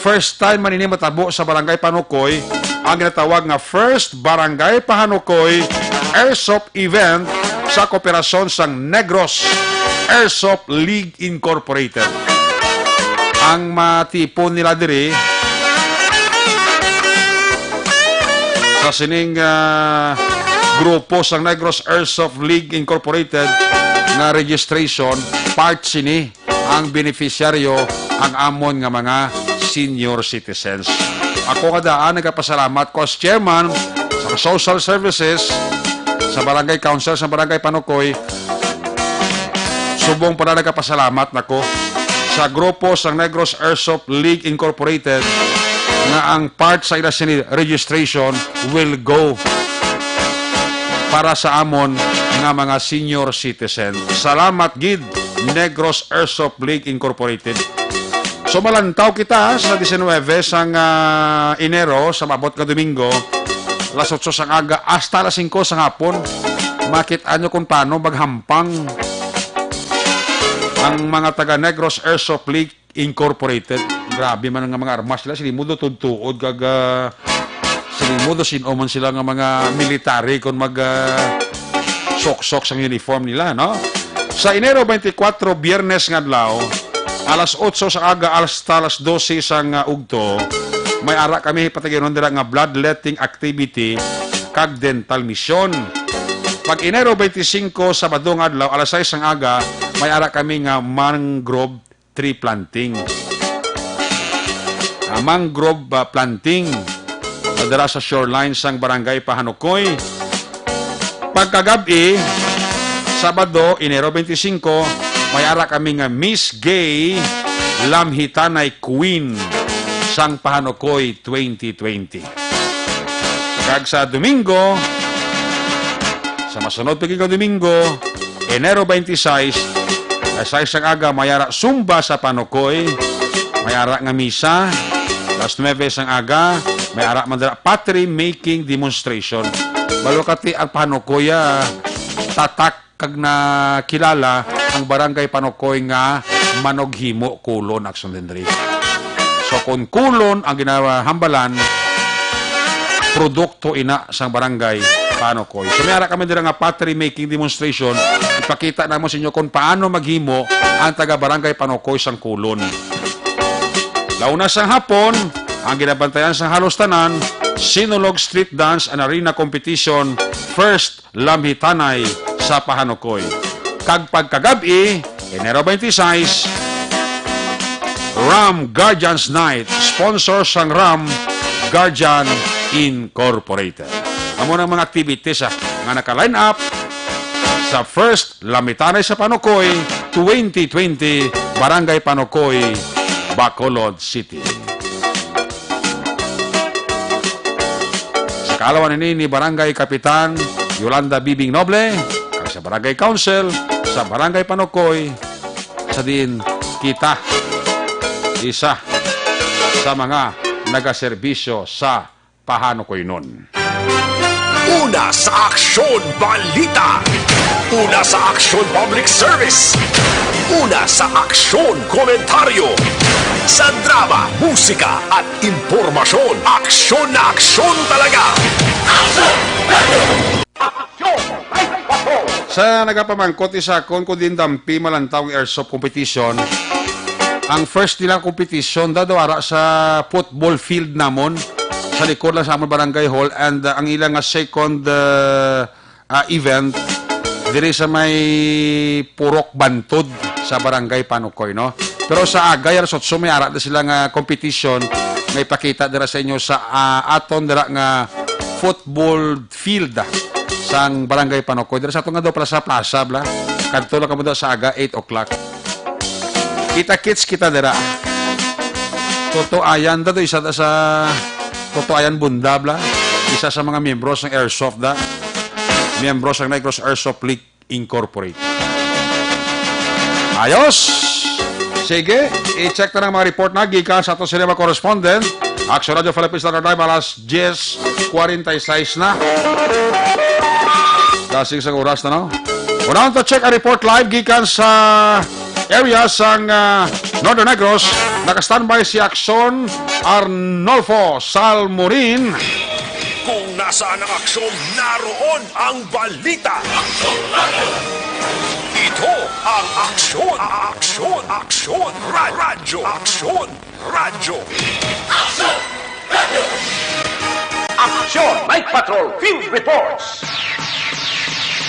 First time man ini matabo sa Barangay Panukoy, ang ginatawag nga First Barangay Pahanukoy Airsoft Event sa kooperasyon sang Negros Airsoft League Incorporated. Ang matipon nila diri sa sining, ah, grupo sang Negros Airsoft League Incorporated nga registration, part sini ang beneficiaryo, ang amon nga mga senior citizens. Ako nga daan nagapasalamat ko as chairman sa social services sa barangay council sa barangay Panukoy. Subong pa na nagapasalamat nako sa grupo sa Negros Airsoft League Incorporated nga ang part sa ila sini registration will go para sa amon nga mga senior citizen. Salamat gid, Negros Airsoft League Incorporated. So, malantaw kita sa diecinuebe sang, ah, Enero, sa maabot nga Domingo, alas otso sang aga hasta alas singko sang hapon. Makit-an nyo kung paano maghampang ang mga taga Negros Airsoft League Incorporated. Grabe man nga mga armas nila. Sila mo do tudtuod kag, ah, sila mo do sin-o man sila nga mga military kung mag, ah, soksok sang uniform nila, no? Sa Enero twenty-four, Biyernes nga adlaw, alas otso sa aga hasta alas dose sang, ah, ugto, may ara kami pataginon dira nga bloodletting activity kag dental mission. Pag Enero twenty-five, Sabado nga adlaw, alas sais sang aga, may ara kami nga mangrove tree planting. Ah, mangrove, ah, planting, ah, dira sa shoreline sang Barangay Pahanukoy. Pagkagab-i, Sabado, Enero twenty-five, may ara kami nga Miss Gay Lamhitanay Queen sang Pahanukoy twenty twenty. Kag sa Domingo, sa masunod pa gid nga Domingo, Enero twenty-six, alas sais sang aga, may ara Zumba sa Panukoy, may ara nga misa, alas nuebe sang aga, may ara man dira pottery making demonstration. Balo kati ang Panukoy, ah, tatak kag nakilala ang Barangay Panukoy nga manughimo kulon, Action Henry. So, kung kulon ang ginahambalan, produkto ina sang Barangay Panukoy. So, may ara kami dira nga pottery making demonstration. Ipakita namo sa inyo kung paano maghimo ang taga Barangay Panukoy sang kulon. Launa sang hapon, ang ginabantayan sang halos tanan, Sinulog Street Dance and Arena Competition, first Lamhitanay sa Pahanukoy. Kag pagkagab-i, Enero twenty-six, Ram Guardians Night, sponsor sang Ram Guardian Incorporated. Amo nang mga activities, ah, nga naka-line up sa first Lamhitanay sa Panukoy twenty twenty, Barangay Panukoy, Bacolod City. Sa kaalawan ini ni Barangay Kapitan Yolanda Bibing Noble, kag sa Barangay Council sa Barangay Panukoy, sa diin kita isa sa mga nagaserbisyo sa Pahanukoynon. Una sa Aksyon Balita. Una sa Aksyon Public Service. Una sa Aksyon Komentaryo. Sa drama, musika, at impormasyon, aksyon na aksyon talaga. Sa nagapamangkot ni sa akon kung diin dampi malantaw ang airsoft competition, ang first nila competition da daw ara sa football field namon, sa likod lang sa amon barangay hall, and, uh, ang ilang nga second, uh, uh, event diri sa may Purok Bantod sa Barangay Panukoy, no? Pero sa aga, alas otso, may ara na sila nga competition nga ipakita dira sa inyo sa, uh, aton dira nga football field, ah, sang Barangay Panukoy. Dira sa aton nga daw plaza-plaza, bla. Kadto lang kamo daw sa aga, eight o'clock. Kita-kits kita dira. Toto Ayan da to, isa da sa Toto Ayan Bunda, bla. Isa sa mga miyembro sang Airsoft da. Miyembro sang Negros Airsoft League Incorporated. Ayos! Sige, i-check na ang mga report na gikan sa ato sila mga correspondent. Action Radio Philippines Standard Time, alas diyes kwarenta y seis na. Kasing sa oras na, no? Unahon ta check ang report live gikan sa area sang, ah, Northern Negros. Naka-standby si Aksyon Arnolfo Salmonin. Kung nasaan ang aksyon, naroon ang balita. Ito ang aksyon, aksyon, aksyon, ra-, radyo, aksyon, radyo. Aksyon Night Patrol Field Reports.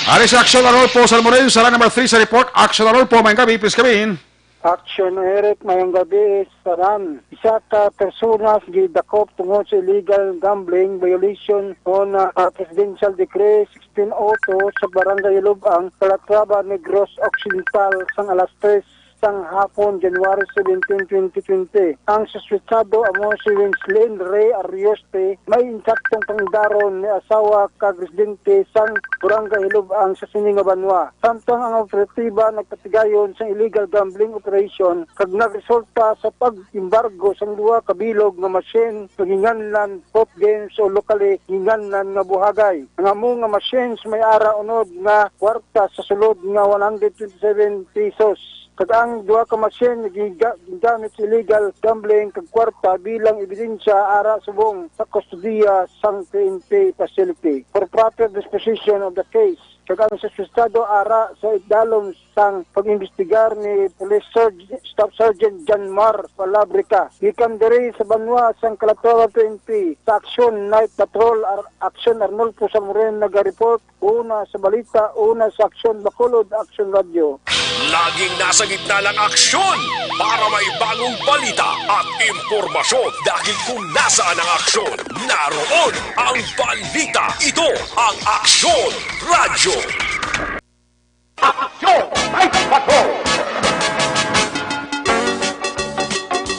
Ari sa Aksyon Arnolfo Salmonin, sa line number three sa report. Aksyon Arnolfo, maayong gabi, please come in. Action Eric, mayong gabi, Saran. Isa ka personas gidakop tungod sa illegal gambling violation on, ah, Presidential Decree sixteen oh two sa Barangay Lubang, Calatrava, Negros Occidental, sang alas tres sang hapon, January seventeen, twenty twenty. Ang suspetsado amo si Winslin Ray Arioste, may insaktong pangindaron ni asawa kag residente sang Barangay Lubang sa sini nga banwa. Samtang ang operatiba nagpatigayon sang illegal gambling operation kag nagresulta sa pag-embargo sang duha ka bilog nga machine nga ginganlan Hot Games o locally ginganlan nga Buhagay. Ang amo nga machines may ara unod nga kwarta sa sulod nga one hundred twenty-seven pesos. Kag ang duha ka machine nga giga-, gigamit sa illegal gambling kag kwarta bilang ebidensya ara subong sa kustodiya sang P N P facility for proper disposition of the case. Kag ang suspetsado ara sa idalom sang pag-imbestigar ni Police Serg-, Staff Sergeant John Mar Palabrica gikan diri sa banwa sang Calatrava P N P. Sa Action Night Patrol, Ar-, Action Arnulfo Salmorin nagareport. Una sa balita, una sa Aksyon Bacolod, Aksyon Radyo. Laging nasa gitna ng aksyon para may bagong balita at impormasyon. Dahil kung nasaan ang aksyon, naroon ang balita. Ito ang Aksyon Radyo. Aksyon Night Patrol.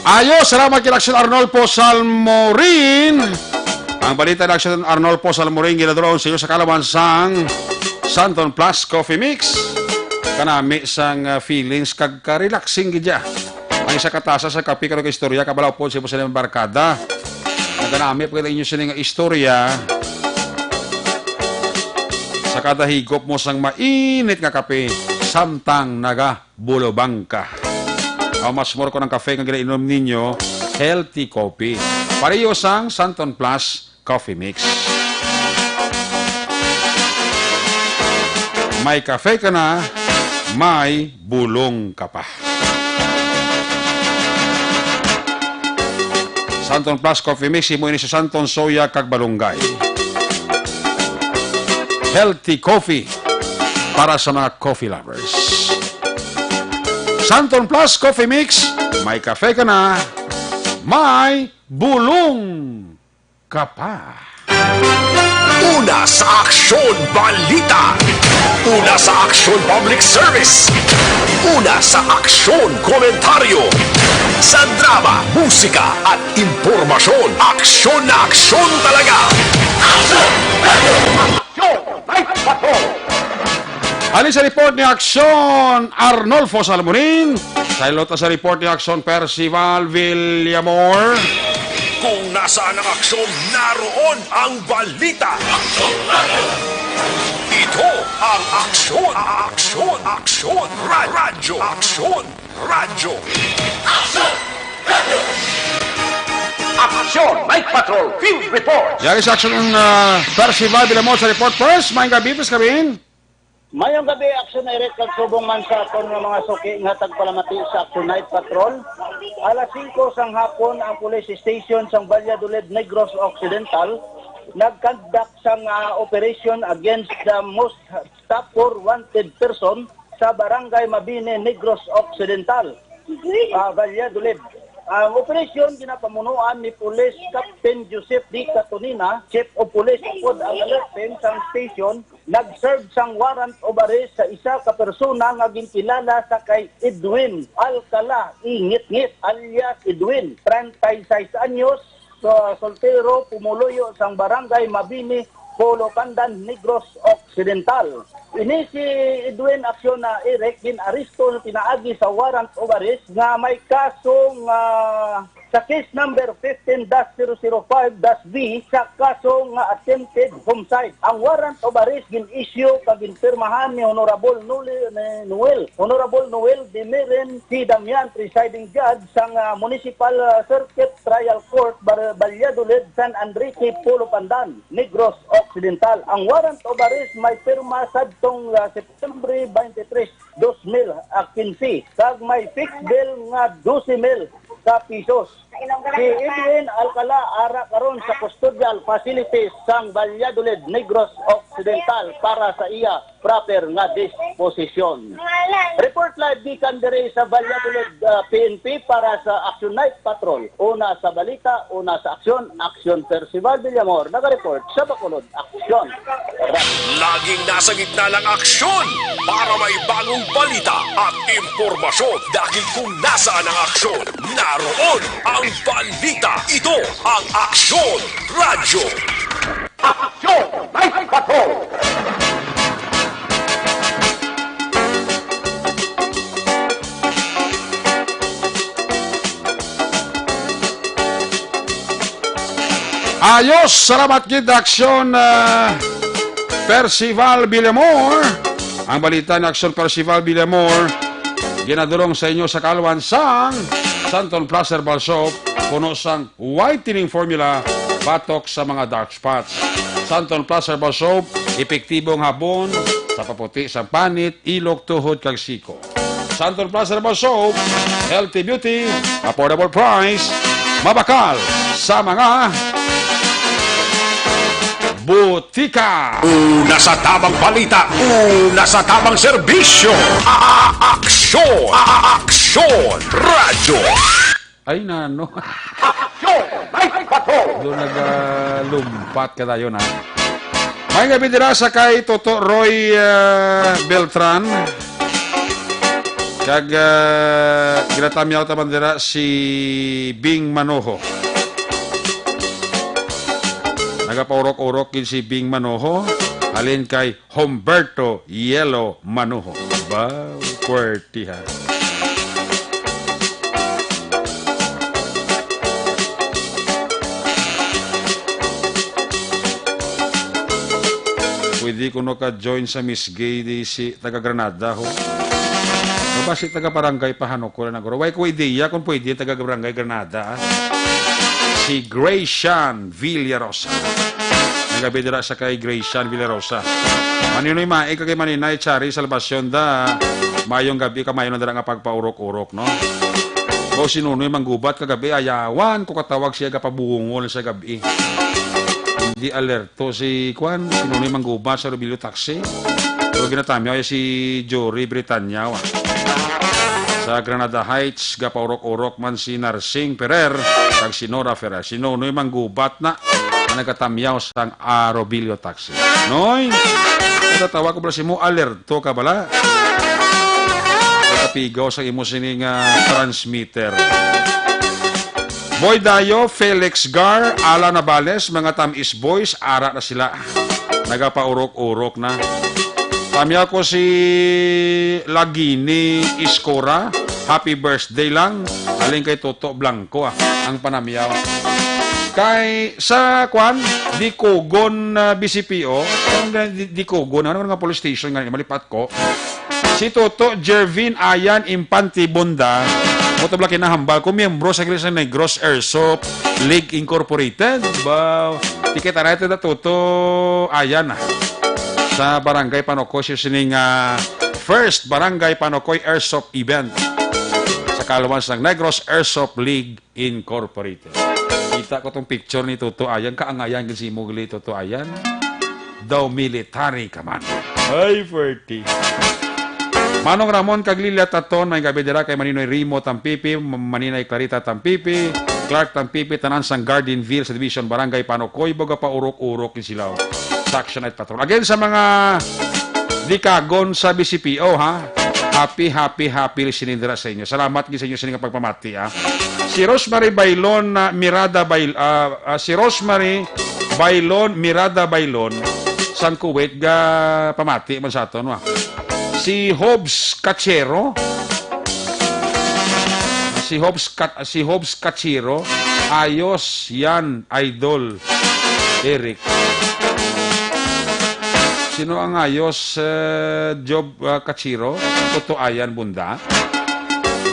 Ayo, salamat kay Aksyon Arnolfo Salmorin. Ang balita ni Aksyon Arnolfo Salmorin ginadulong sa iyo sa kaalaman sang Santon Plus Coffee Mix. Kanami sang, ah, feelings kag ka-relaxing gid ya. Ang isa ka tasa sa kape kag istorya, kabalaw pod sa imo sa barkada. Naganami pa kita inyo sini nga istorya sa kada higop mo sang mainit nga kape, samtang naga bulubang ka. How much more kung ang kafe nga ginainom ninyo, healthy coffee. Pareho sang Santon Plus Coffee Mix. May kafe ka na, may bulong ka pa. Santon Plus Coffee Mix, himo ini sa Santon, Soya, kag Balunggay. Healthy coffee para sa mga coffee lovers. Santon Plus Coffee Mix, may kafe ka na, may bulong ka pa. Una sa Aksyon Balita. Una sa Aksyon Public Service. Una sa Aksyon Komentaryo. Sa drama, musika, at impormasyon, aksyon na aksyon talaga. Aksyon! Aksyon! Night Patrol! Halin sa report ni Aksyon Arnolfo Salmonin. Sa ilota sa report ni Aksyon Percival Villamor. Kung nasaan ang aksyon, naroon ang balita. Ito ang Aksyon, Aksyon, Aksyon, Ra-, Radyo, Aksyon, Radyo. Aksyon Night Patrol Field Report. Yari sa Aksyon, ah, Percival Villamor sa report. First, maayong gabi, please, Kabin. Mayong gabi, Aksyon Eric, kag subong man sa aton nga mga suki nga tagpalamati sa Aksyon Night Patrol. Alas singko sang hapon, ang police station sang Valladolid, Negros Occidental, nag-conduct sang, ah, operation against the most top four wanted person sa Barangay Mabini, Negros Occidental, ah, Valladolid. Ang operasyon ginapamunuan ni Police Captain Joseph D. Catonina, Chief of Police, upod ang alert team sang station, nag-serve sang warrant of arrest sa isa ka persona nga ginkilala sa kay Edwin Alcala Ingitngit, alias Edwin, treinta y seis anyos, sa soltero, pumuluyo sang Barangay Mabini, Polo Pandan, Negros Occidental. Ini si Edwin Acciona Eric gin-aresto pinaagi sa warrant of arrest nga may kasong, ah, sa case number fifteen dash zero zero five dash B sa kaso nga attempted homicide. Ang warrant of arrest gin-issue kag ginpirmahan ni Honorable Nuli-, ni Noel, Honorable Noel Dimirin C. Damian, presiding judge sang, ah, Municipal, ah, Circuit Trial Court, Bar-, Valladolid, San Enrique, Pulo Pandan, Negros Occidental. Ang warrant of arrest may pirma sadtong, ah, September twenty-three, dos mil quince, kag may fixed bail nga doce mil ka pisos. Si Edwin Alcala ara karon sa custodial facilities sang Valladolid, Negros Occidental para sa iya proper nga disposisyon. Report live gikan diri sa Valladolid, ah, P N P para sa Action Night Patrol. Una sa balita, una sa aksyon, Aksyon Percival Villamor, nagareport sa Bacolod Aksyon. Laging nasa gitna ng aksyon para may bagong balita at impormasyon. Dahil kung nasaan ang aksyon, naroon ang balita. Ito ang Aksyon Radyo. Aksyon Night Patrol! Ayos, salamat gid, Aksyon, ah, Percival Villamor. Ang balita ni Aksyon Percival Villamor, ginadulong sa inyo sa kaalwan sang Santon Plus Herbal Soap, puno sang whitening formula, batok sa mga dark spots. Santon Plus Herbal Soap, epektibo nga habon sa paputi sa panit, ilok, tuhod, kag siko. Santon Plus Herbal Soap, healthy beauty, affordable price, mabakal sa mga butika. Una sa tamang balita, una sa tamang serbisyo. A-, a-, aksyon, a-, a-, aksyon, radyo. Ay, nano. Aksyon! Night Patrol! Doon nagalumpat ka tayo na. May gabi dira sa kay Toto Roy, ah, Beltran. Kag, ah, ginatamyaw ta man dira si Bing Manoho. Nagapaurok-urok gid si Bing Manoho. Halin kay Humberto Yelo Manuho. Ba, pwertihan. Pwede kuno ka-join sa Miss Gay di si taga Granada, ho. Mabasi taga barangay pa, hano ko lang naguro. Way ko ideya kung pwede taga barangay Granada, ah. Si Gracian Villarosa. Nagabi dira sa kay Gracian Villarosa. Maninoy Mae kag Maninay Chari Salvacion da. Mayong gabi ka, mayon dira nga pagpaurok-urok, no? O si Nonoy Manggubat kagabi, ayawan ko katawag siya, gapabungol sa gabi. Hindi alerto si, kwan, si Nonoy Manggubat sa Robilio Taxi. Pero ginatamyaw si Jory Britannia, ah. Sa Granada Heights, gapaurok-urok man si Narsing Ferrer kag si Nora Ferrer. Si Nonoy Manggubat na ang nagatamyaw sang Arobilio Taxi. Noy, natatawa ko bala si mo, alerto ka bala. Nakapigaw sa imo sini nga transmitter. Boy Dayo, Felix Gar, Ala Navales, mga Tamis Boys, ara na sila. Nagapaurok-urok na. Tamyaw ko si Lagini Iskora, happy birthday lang. Halin kay Toto Blanco, ah, ang panamyaw. Kay sa, kwan, Dikogon, ah, B C P O, ang Di-, Dikogon, ano nga police station nga, malipat ko. Si Toto Jervin Ayan Impante Bonda, mo tabla kinahambal ko, miyembro sa Iglesia Negros Airsoft League Incorporated. Ba, tikit na ito na Toto Ayan, ah. Sa Barangay Panokoy, siya sining, ah, First Barangay Panokoy Airsoft Event sa kaalwan sang Negros Airsoft League Incorporated. Kita ko tong picture ni Toto Ayan. Kaangayan gid si Mugli, Toto Ayan. Daw military ka man. Ay, forty. Manong Ramon kag Lilia Taton, may gabi dira kay Maninoy Rimo Tampipi, M-, Maninay Clarita Tampipi, Clark Tampipi, tanan sang Gardenville Subdivision, Barangay Panokoy, baga paurok-urok ni sila, oh. Sa Action Night Patrol. Again, sa mga Dikagon sa B C P O, ha? Happy, happy, happy listening dira sa inyo. Salamat gid sa inyo sa inyong pagpamati, ha? Si Rosemary Bailon, ah, Mirada Bail-, ah, ah, si Rosemary Bailon, Mirada Bailon, sang Kuwait, ga pamati man sa aton, wa? Si Hobbs Cachero, Si Hobbs Kat-, si Hobbs Kachiro, ayos yan, Idol Eric. Sino ang ayos, eh, Job, ah, Kachiro? Totoo yan, Bunda.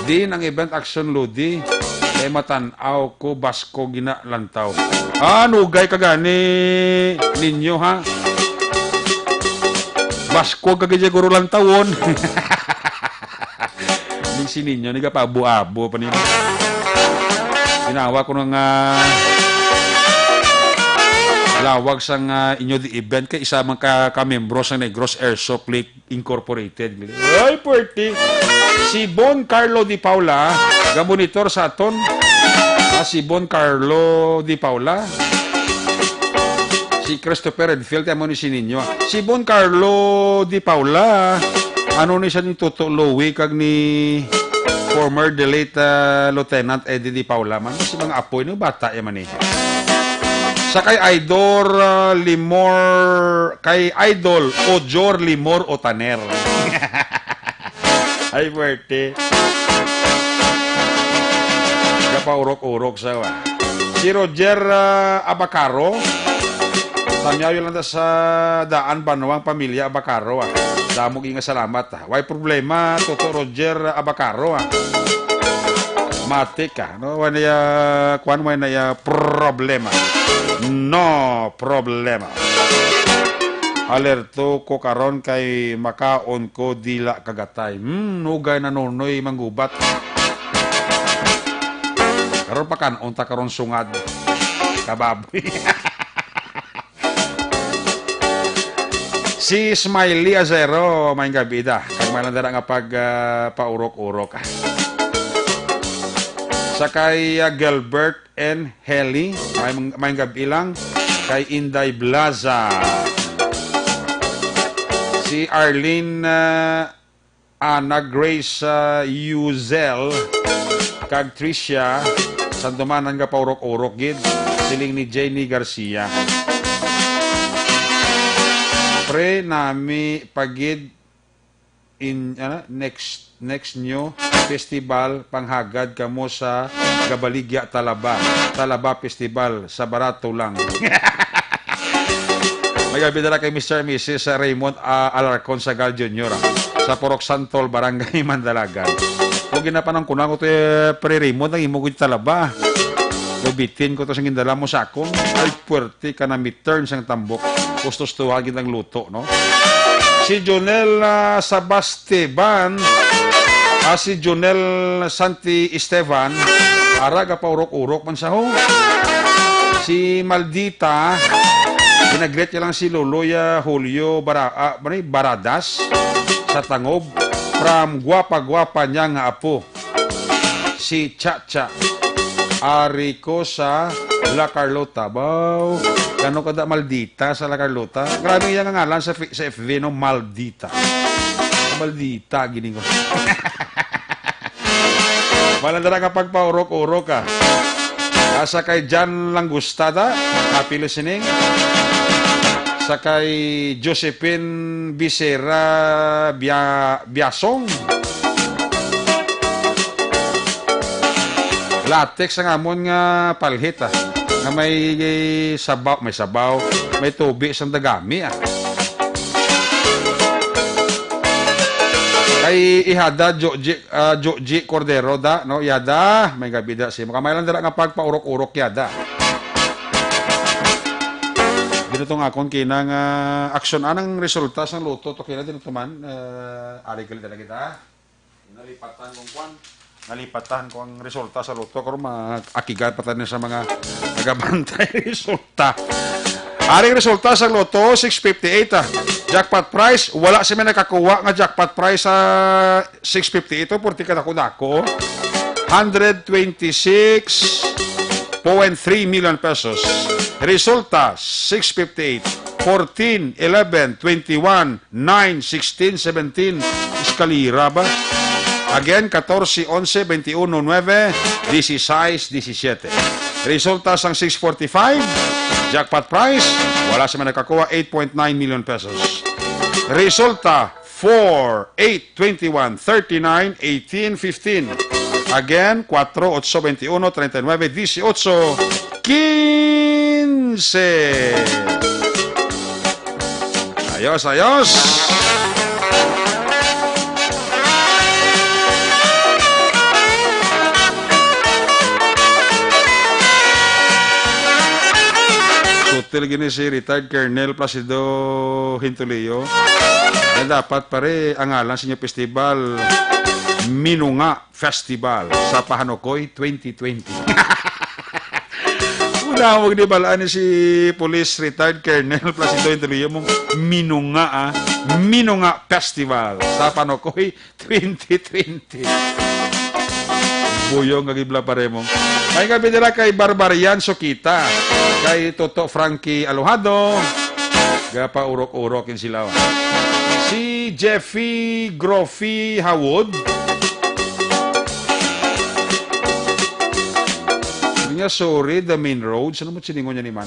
Din ang event action, Lodi. Eh, matan-aw ko, basko ginalantaw. Ah, nugay ka gani ninyo, ha? Basko ka gid siguro lantawon. Ning si ninyo, nagapabo-abo pa nimo. Ginawa ko nga lawag sang, ah, inyo di event kay isa man ka, ka membro sa Negros Airsoft League Incorporated. Ay, puwerte. Si Bon Carlo Di Paula, ga-monitor sa aton. Ah, si Bon Carlo Di Paula. Si Christopher Redfield, amo ni si ninyo. Si Bon Carlo Di Paula, ano ni siya ni Toto Louie kag ni former the late, ah, Lieutenant Eddie Di Paula man. Si mga apoy, no, bata ya man eh. Sa kay Idol, ah, Limor, kay Idol Ojor Limor Otaner. Ay, puwerte. Gapaurok-urok sa wa. Si Roger, ah, Abacaro. Tamyaw lang ta sa daan, banwang pamilya Abacaro, ah. Damo nga salamat, ah. Way problema, Toto Roger Abacaro, ah. Matik, ah. No, wala ya, kwan, wala ya problema. No problema. Alerto ko karon kay makaon ko dila kagatay. Hmm, nugay na nunoy manggubat. Karon pakan-on ta karon sungad. Kababoy. Si Smiley Azero, may gabi da. Kag may lang dara nga pag, ah, paurok-urok. Sa kay, ah, Gilbert and Helly, may, may gabi lang. Kay Inday Blaza. Si Arlene, ah, Ana Grace, ah, Yuzel, kag Tricia, sandumanan nga paurok-urok gid, siling ni Jenny Garcia. Pre, nami pagid in, ano, next, next new festival, panghagad kamo sa Gabaligya, Talaba. Talaba Festival, sa barato lang. May gabi dala kay Mister and Missus Raymond, ah, Alarcon Sagal Junior, ah, sa Purok Santol, Barangay Mandalagan. Huwag ginapanangkunan ko to, eh, Pre Raymond, ang imo gid talaba. Lubitin ko to sa gindala mo sa akon. Ay, puwerte ka na mi turn sang tambok. Gustos tuwa gid ang luto, no? Si Jonel, ah, Sabastiban, ah, si Jonel Santi Esteban, ara gapaurok-urok man sa ho. Si Maldita, ginagreet niya lang si Loloy, ah, Julio Bara-, ah, ano yun? Baradas sa Tangob from gwapa-gwapa niya nga apo, si Cha-Cha. Ari ko sa La Carlota. Baw, kano kada Maldita sa La Carlota? Grabe iya nga ngalan sa fi-, sa F B, no? Maldita. Maldita, gini ko. Malandara nga pagpaurok-urok, ah. Ah, sa kay John Langusta, da. Happy listening. Sa kay Josephine Bisera Bia-, Biasong. Latex ang amon nga palhit, ah. Nga may sabaw, may sabaw, may tubi sang dagami, ah. Kay ihada, Joji, ah, Joji Cordero, da, no? Yada, may gabi da si, makamay lang dira nga pagpaurok-urok, yada. Dito tong akon kinang, ah, aksyon. Anang resulta sang luto to kina dito man, ah, ari gali talaga kita. Nalipatan kong kwan. Nalipatan ko ang resulta sa luto. Karon, maakigan pa tayo sa mga nagabantay resulta. Aring resulta sa loto, six fifty-eight, ah. Jackpot prize, wala sila nakakuha nga jackpot prize sa six fifty-eight. Ito, purti ka dako-dako. Hundred twenty-six point three million pesos. Resulta, six fifty-eight, fourteen, eleven, twenty-one, nine, sixteen, seventeen, eskalera ba? Again, catorce, onse, veintiuno, nuebe, dieciséis, diecisiete. Resulta sang six forty-five, jackpot prize, wala sa may nakakuha, eight point nine million pesos. Resulta, four, eight, twenty-one, thirty-nine, eighteen, fifteen. Again, cuatro ocho veintiuno, treinta y nueve dieciocho quince. Ayos, ayos. Sutil gini si retired Colonel Placido Hintulio. Na dapat, pare, ang ngalan sa inyo festival, Minunga Festival sa Pahanukoy twenty twenty. Una mo ginibalaan ni si Police Retired Colonel Placido Hintulio mong Minunga, ah. Minunga Festival sa Pahanukoy twenty twenty. Buyong nga gibla, pare mo. May gabi nila kay Barbarian Sokita, kay Toto Frankie Alojado, gapaurok-urok in sila. Si Jeffy Groffy Hawod. Niya, sorry, the main roads. Ano mo siningon niya ni man?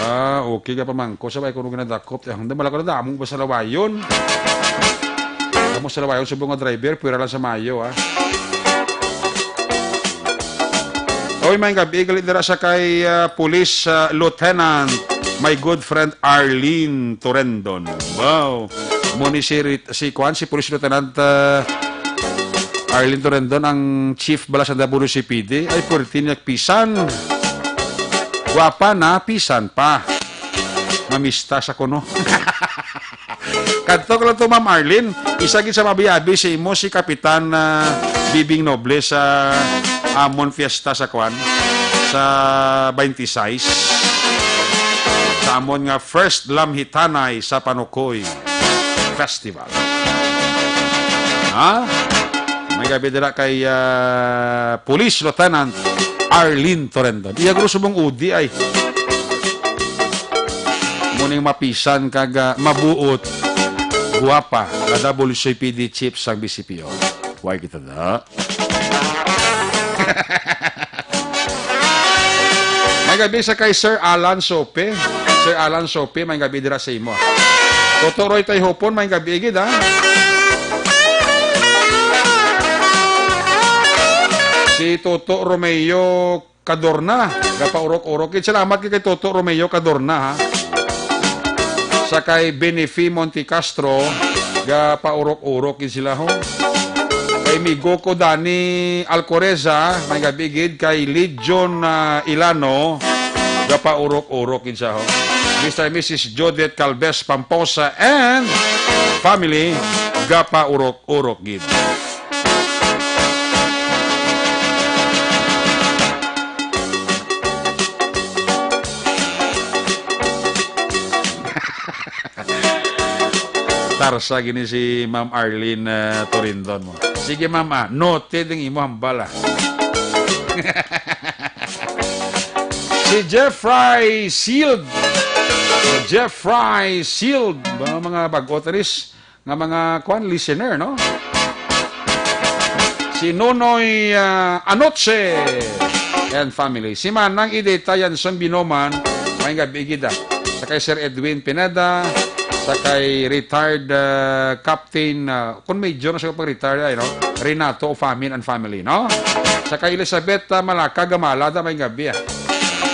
Ah, okay ka pamangko. Sabay ko nung ginadakop. Eh, hindi, malakaw na damo ba sa lawayon? Damo sa lawayon, subong nga driver, pwera lang sa mayo, ah. Oy, may gabi, galit dira sa kay, ah, Police, ah, Lieutenant, my good friend Arlene Torendon. Wow. Mo ni si Rit-, si Kwan, si Police Lieutenant, ah, Arlene Torendon, ang chief bala sa Davao C P D. Ay, pwerte niya pisan. Guwapa na, pisan pa. Mamista sa kuno. Kadto ka lang to, Ma'am Arlene. Isa gid sa mabiyabi sa imo si Kapitan, ah, Bibing Noble sa amon fiesta sa kwan, sa twenty-six. Sa amon nga first Lamhitanay sa Panukoy Festival. Ha? May gabi dira kay, ah, Police Lieutenant Arlene Torendon. Iya guro subong udi ay. Muning mapisan kag, ah, mabuot, guwapa, nga W C P D chief sang B C P O. Why kita na? May gabi sa kay Sir Alan Sope. Sir Alan Sope, may gabi dira sa imo. Toto Roy Tayhopon, may gabi gid, ha? Si Toto Romeo Cadorna, gapaurok-urok. Salamat kay Toto Romeo Cadorna, ha? Sa kay Benefi Monte Castro, gapaurok-urok gid sila, ho. Kay migo ko Dani Alcoreza, may gabi gid. Kay Legion, ah, Ilano, gapaurok-urok gid siya, ho. Mister and Missus Judith Calves Pamposa and family, gapaurok-urok gid. Tarsa gini si Ma'am Arlene, eh, Torindon mo. Sige, Ma'am, ah. Noted ang imo hambal, ah. Si Jeffrey Sealed. Jeffrey Sealed. Mga, mga bag-o, tanis nga mga, kwan, listener, no? Si Nonoy, ah, Anoche and family. Si Manang Ideta Yanson Binoman, may gabi gid, ah. Sa kay Sir Edwin Pineda, sa kay retired, ah, Captain, ah, kung major na siya pag-retire, ay, no? Renato Ofamin and family, no? Sa kay Elizabeth, ah, Malaka Gamala, da, may gabi, ah.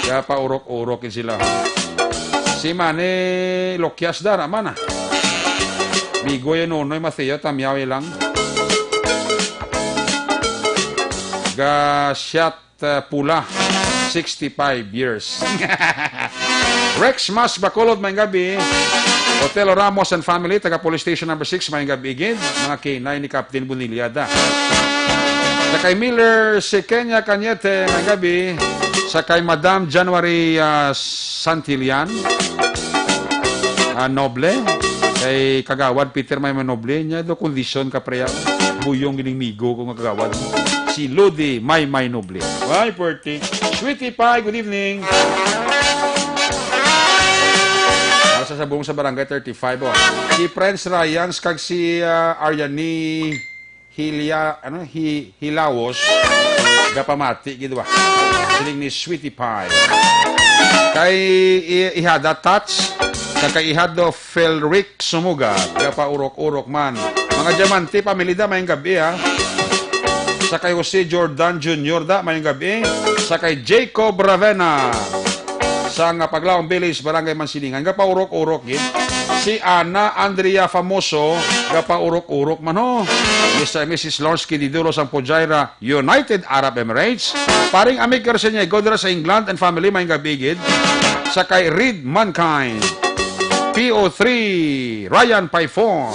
Kaya paurok-urok yun sila. Si Manny Lokias, da, naman, ah. Bigo yan, Nonoy Mateo, tamyaw lang. Ga shot, uh, pula, sixty-five years. Rex Mas Bacolod, may gabi. Otelo Ramos and family, taga Police Station number six, may gabi gid. Mga kinay ni Captain Bonilla da. Sa kay Miller Sequeña Cañete, may gabi. Sa kay Madam January, uh, Santillan. Ah, Noble. Kay Kagawad Peter Maymay Noble niya do kondisyon ka, pre, ah. Buyong gining migo ko nga kagawad. Si Lodi Maymay Noble. Why, birthday? Sweetie Pie, good evening. Para sa sabong sa Barangay thirty-five, oh. Si Prince Ryan kag si, ah, Aryani Hilia-, ano, Hi-, Hilawos, gapamati gid ba? Siling ni Sweetie Pie. Kay i-, Ihada Tats, kag kay Ihado Felric Sumuga, gapaurok-urok man. Mga Diamante, pamilida, mayong gabi, ha. Sa kay Jose Jordan Junior da, mayong gabi. Sa kay Jacob Ravenna, sa nga Paglaong Village, Barangay Mansilingan, gapaurok-urok gid. Si Ana Andrea Famoso, gapaurok-urok man, ho. Mister and Missus Lawrence Kididulo sang Fujairah, United Arab Emirates. Paring Amig Arsenio Godra sa England and family, mayong gabi gid. Sa kay Read Mankind, P O three, Ryan Paifon,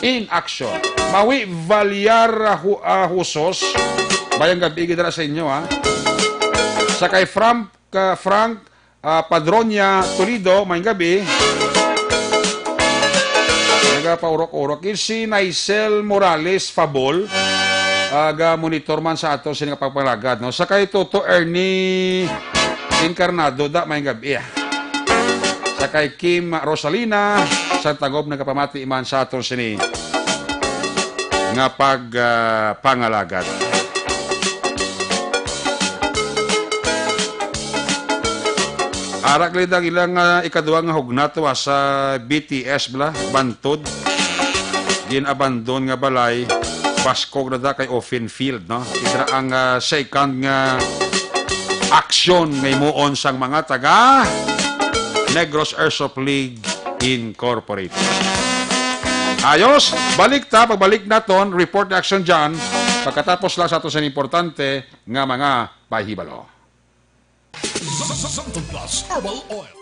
in action. Mawi Valyar, ah, Hu-, ah, Husos, mayong gabi gid dira sa inyo, ha. Sa kay Frank, ah, Frank, ah, Padronia Toledo, mayong gabi. Nagapaurok-urok. Yun si Nicel Morales Fabol, ah, ga-monitor man sa ato sini nga pagpangalagad, no? Sa kay Toto Ernie Encarnado, da, mayong gabi, ah. Sa kay Kim Rosalina, sa tagob nagapamati man sa ato sini nga pag, ah, pangalagad. Ara gid ang ilang, ah, ikaduha nga hugnat wa sa B T S bala, bantod. Gin-abandon nga balay, baskog na da kay open field, no? Ira ang, ah, second nga aksyon nga himuon sang mga taga Negros Airsoft League Incorporated. Ayos, balik ta, pagbalik naton, report ni Action John, pagkatapos lang sa ato sa importante nga mga pahibalo. Santon Plus Herbal Oil.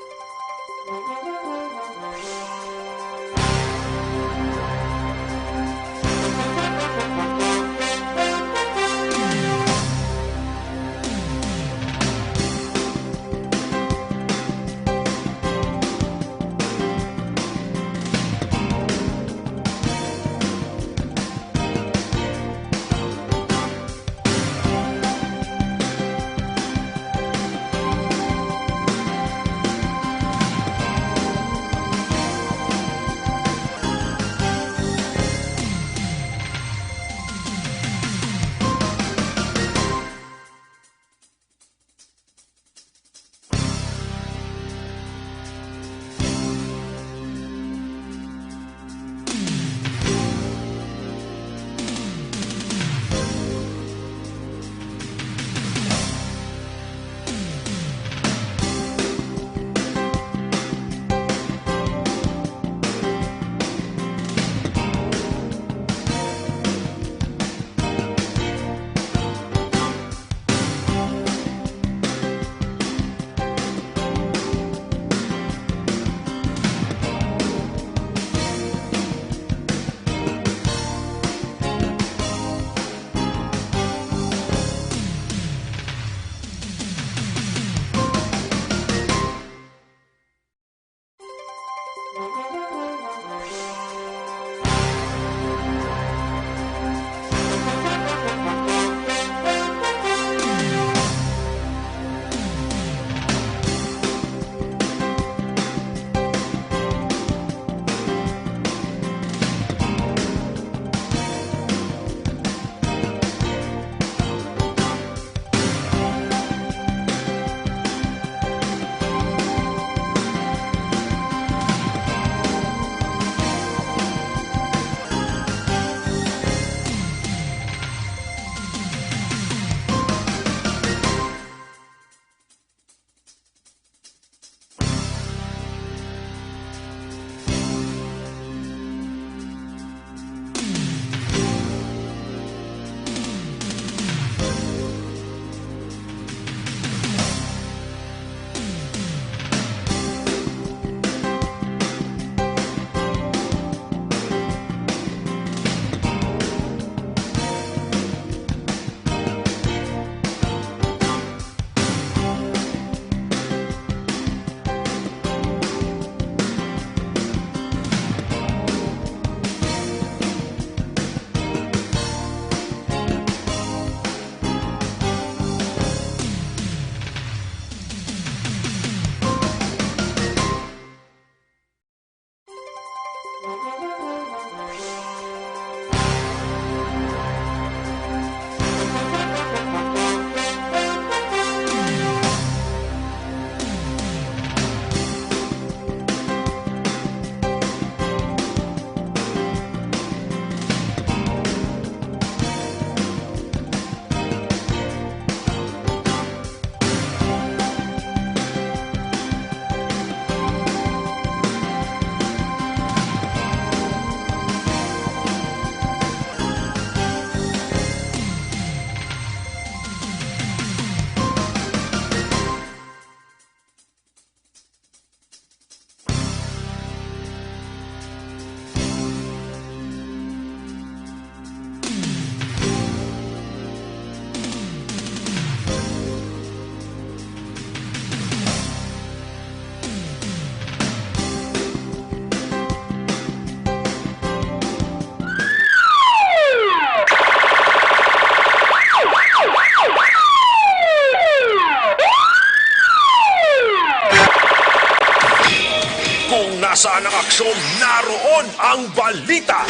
Saan ang aksyon, naroon ang balita.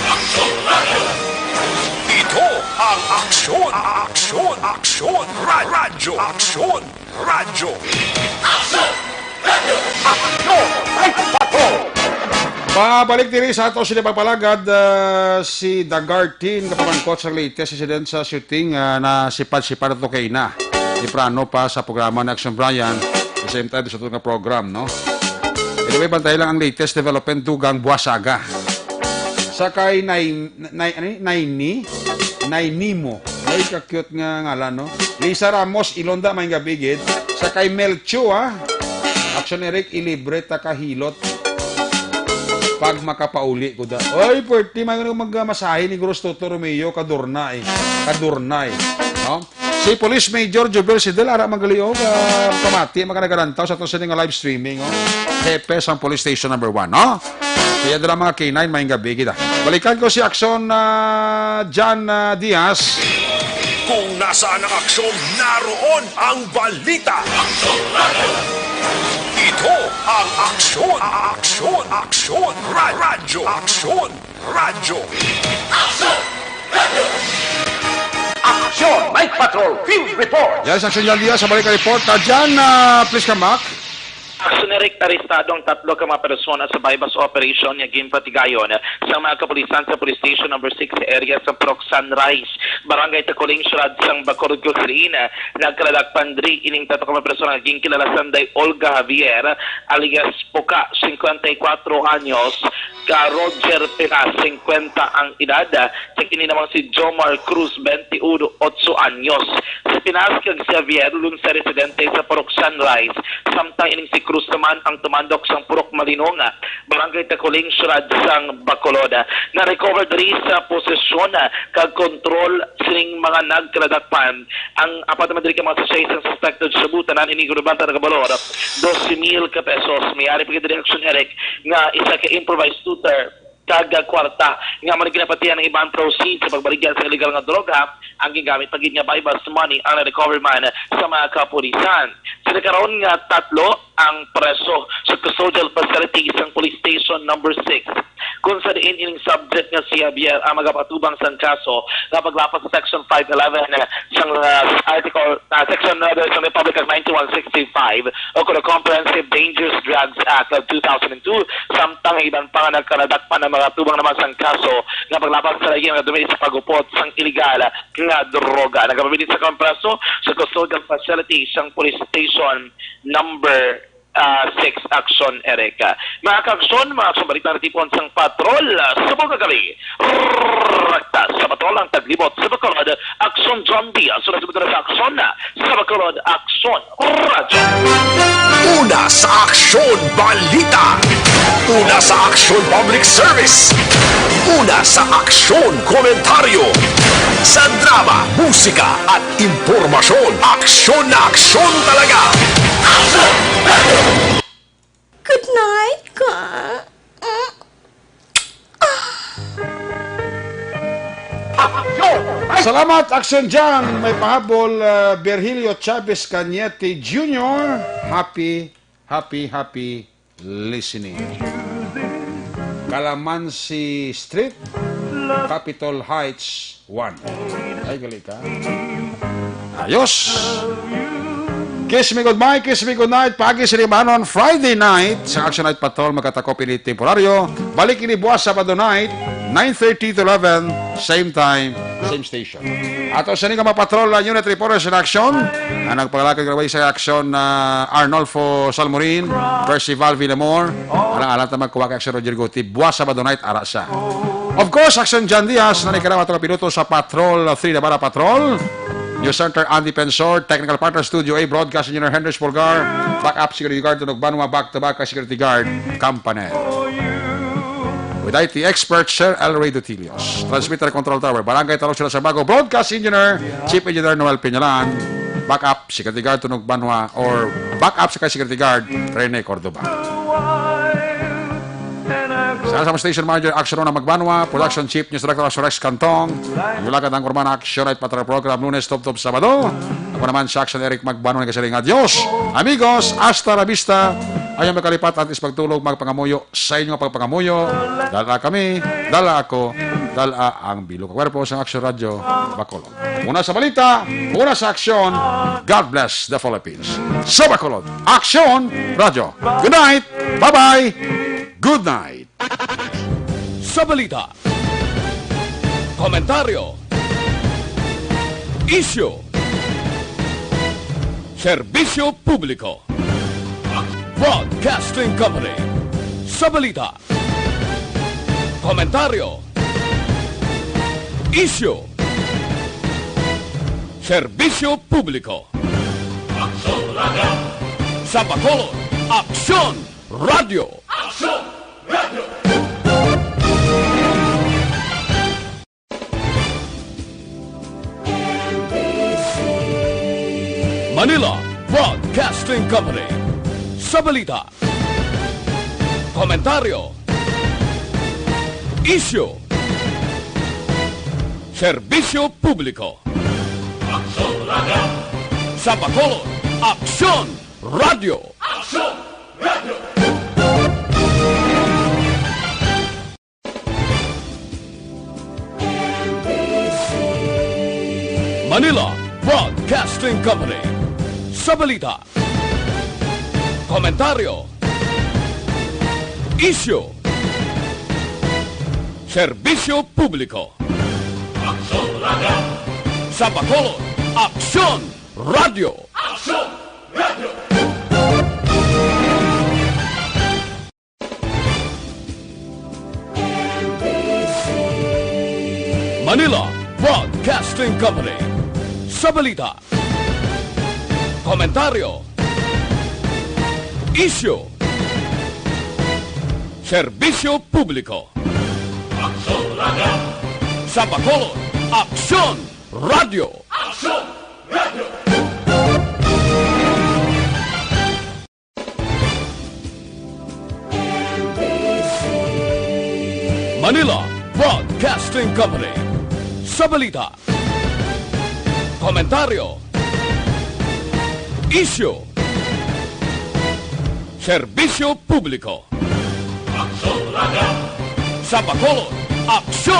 Ito ang Aksyon, Aksyon, Aksyon, Ra- Radyo, Aksyon, Radyo. Aksyon! Radyo! Aksyon! Ay, pato! Pabalik diri sa ato sila pagpalagad, ah, si The Guard Team, kapamangkot sa latest incident sa shooting, ah, na sipad-sipad ato kay na. Temprano pa sa programa ni Action Brian, the same time sa ato nga program, no? Anyway, bantay lang ang latest development dugang buwas aga. Sa kay Nay-, Nay-, ano ni? Naini? Nainimo. Ay, ka-cute nga ngalan, no? Lisa Ramos, Ilonda, may gabigid. Sa kay Melchio, ha? Action Eric, ilibre ta ka hilot. Pag makapauli ko da. Oy, pwerte may mag-, magmasahe ni Gurus Toto Romeo, kadurna eh. Kadurna eh. No? Si Police Major Jubel Sidel, ara manggaliog, ah, pamati, makanagarantaw sa aton sini nga live streaming, oh. Hepe sang Police Station number one, no? Kaya dala mga K nine, may gabi kita. Balikan ko si Aksyon, ah, John, ah, Diaz. Kung nasaan ang aksyon, naroon ang balita. Ito ang Aksyon, Aksyon, Aksyon, Ra- Radyo, Aksyon, Radyo. Aksyon! Radyo! Aksyon! Night Patrol Field Report! Yes, Aksyon John Diaz, sa balik ang report. Ah, John, ah, please come back. Aksyon Eric, arestado ang tatlo ka mga persona sa buy-bust operation nga ginpatigayon sa mga kapulisan sa Police Station number six sa area sa Purok Sunrise, Barangay Taculing, Syudad sang Bacolod, Cagayan. Nagkaladakpan diri ining tatlo ka mga persona nga ginkilala sanday Olga Javier alias Puka, singkwenta y kuwatro anyos, ka Roger Pinas, singkwenta ang edad, sa kini namang si Jomar Cruz, bente otso anyos. Si Pinas kag si Javier, lulon sa residente sa Purok Sunrise, samtang ining si Cruz naman ang tumandok sang Purok Malinong, Barangay Taculing, Syudad sang Bacolod. Na-recover diri sa posesyon kag kontrol sining mga nagkaladakpan ang apat naman diri ka mga sachet sang suspected shabu, tanan ini ginubanta nagabalor doce mil ka pesos. May ari pa gid diri, Aksyon Eric, nga isa ka improvised tutor kag kwarta nga man ginapatihan ang iban proceeds sa pagbaligya sa illegal nga droga. Ang gingamit pa gid nga buy-bust money ang na-recover man sa mga kapulisan. Sila karon nga tatlo ang preso sa custodial facility sang Police Station number six, kung sa diin ining subject nga si Javier ang magapatubang sang kaso nga paglapas sa Section five eleven sang, uh, Article, uh, Section, uh, sang Republic Act ninety-one sixty-five o kon Comprehensive Dangerous Drugs Act of two thousand and two, samtang ang iban pa nga nagkaladakpan ang mga tubang naman sang kaso nga paglapas sa lain nga dumi sa pagupot sang iligal nga droga. Nagapabilin sa kampraso sa custodial facility sang Police Station number, ah, six, Aksyon Eric. Mga kaaksyon, mga aksyon balita na tipon sang patrol, ah, subong nga gabi. Raktas sa patrol ang taglibot sa Bacolod, Aksyon John Diaz. Sunod sa Bacolod, Aksyon, ah, sa Bacolod, Aksyon Radyo. Una sa Aksyon Balita. Una sa Aksyon Public Service. Una sa Aksyon Komentaryo. Sa drama, musika, at impormasyon. Aksyon na aksyon talaga. Good night, ka. Mm. Salamat, Action John. May pahabol, uh, Virgilio Chavez Cañete Junior. Happy, happy, happy listening. Calamansi Street, Capitol Heights, one. Ay, gali ka. Ayos! Kiss me goodbye, kiss me goodnight. Pagi sa limanon, Friday night, sa Action Night Patrol, magkatakop ini temporaryo. Balik ini buwas Sabado night, nine thirty to eleven, same time, same station. Ato sa ni ka mga patrol, uh, unit reporters in action. Ang nagpangalakad nga sa action, uh, Arnolfo Salmorin, Percival Villamor, alang-alang ta magkuha kay Action Roger Guti. Buwas Sabado night, ara sa. Of course, Action John Diaz, na ni ka na mga piloto sa Patrol, uh, three Navarra Patrol. News Center, Andy Pensor, Technical Partner, Studio A, Broadcast Engineer, Henry Polgar, Backup Security Guard, Tunog Banwa, Back to Back, Security Guard, Company. With I T expert, Sir L. Ray Dutilios. Transmitter Control Tower, Barangay Tarong, Sila Sabago, Broadcast Engineer, Chief Engineer Noel Peñalan, Backup Security Guard, Tunog Banwa, or Backup sa kay Security Guard, Rene Cordoba. Sa, sa Station Manager, Action Rona Magbanwa, Production Chief, News Director, Action Rex Cantong, ang Yulagan ng Urban Action Night Patrol Program, Lunes, Tubtob, Sabado. Ako naman si Action Eric Magbanwa, nagkasiling, adios, amigos, hasta la vista, Ayaw makalipatan is pagtulog, magpangamuyo sa inyo nga pagpangamuyo. Dala kami, dala ako, dala ang bilo ka kwerpo sa Aksyon Radyo Bacolod. Una sa balita, una sa aksyon, God bless the Philippines. Sa Bacolod, Aksyon Radyo. Good night, bye-bye, good night. Sa balita, komentaryo, isyu, serbisyo publiko. Broadcasting Company. Sa balita, komentaryo, isyu, serbisyo publiko. Aksyon Radio. Sa Bacolod, Aksyon Radio. Aksyon Radio. Manila Broadcasting Company. Sa balita, komentaryo, isyu, serbisyo publiko. Aksyon Radio. Sa Bacolod, Aksyon Radio. Aksyon Radio. Manila Broadcasting Company. Sa balita, komentaryo, isyu, serbisyo publiko. Aksyon Radio. Sa Bacolod, Aksyon Radio. Aksyon Radio. Manila Broadcasting Company. Sa balita, komentaryo, isyu, serbisyo publiko. Aksyon Radio. Sa Bacolod, Aksyon Radio. Aksyon Radio. Manila Broadcasting Company. Sa balita, komentaryo, isyu, serbisyo publiko. Aksyon Radio. Sa Bacolod, Aksyon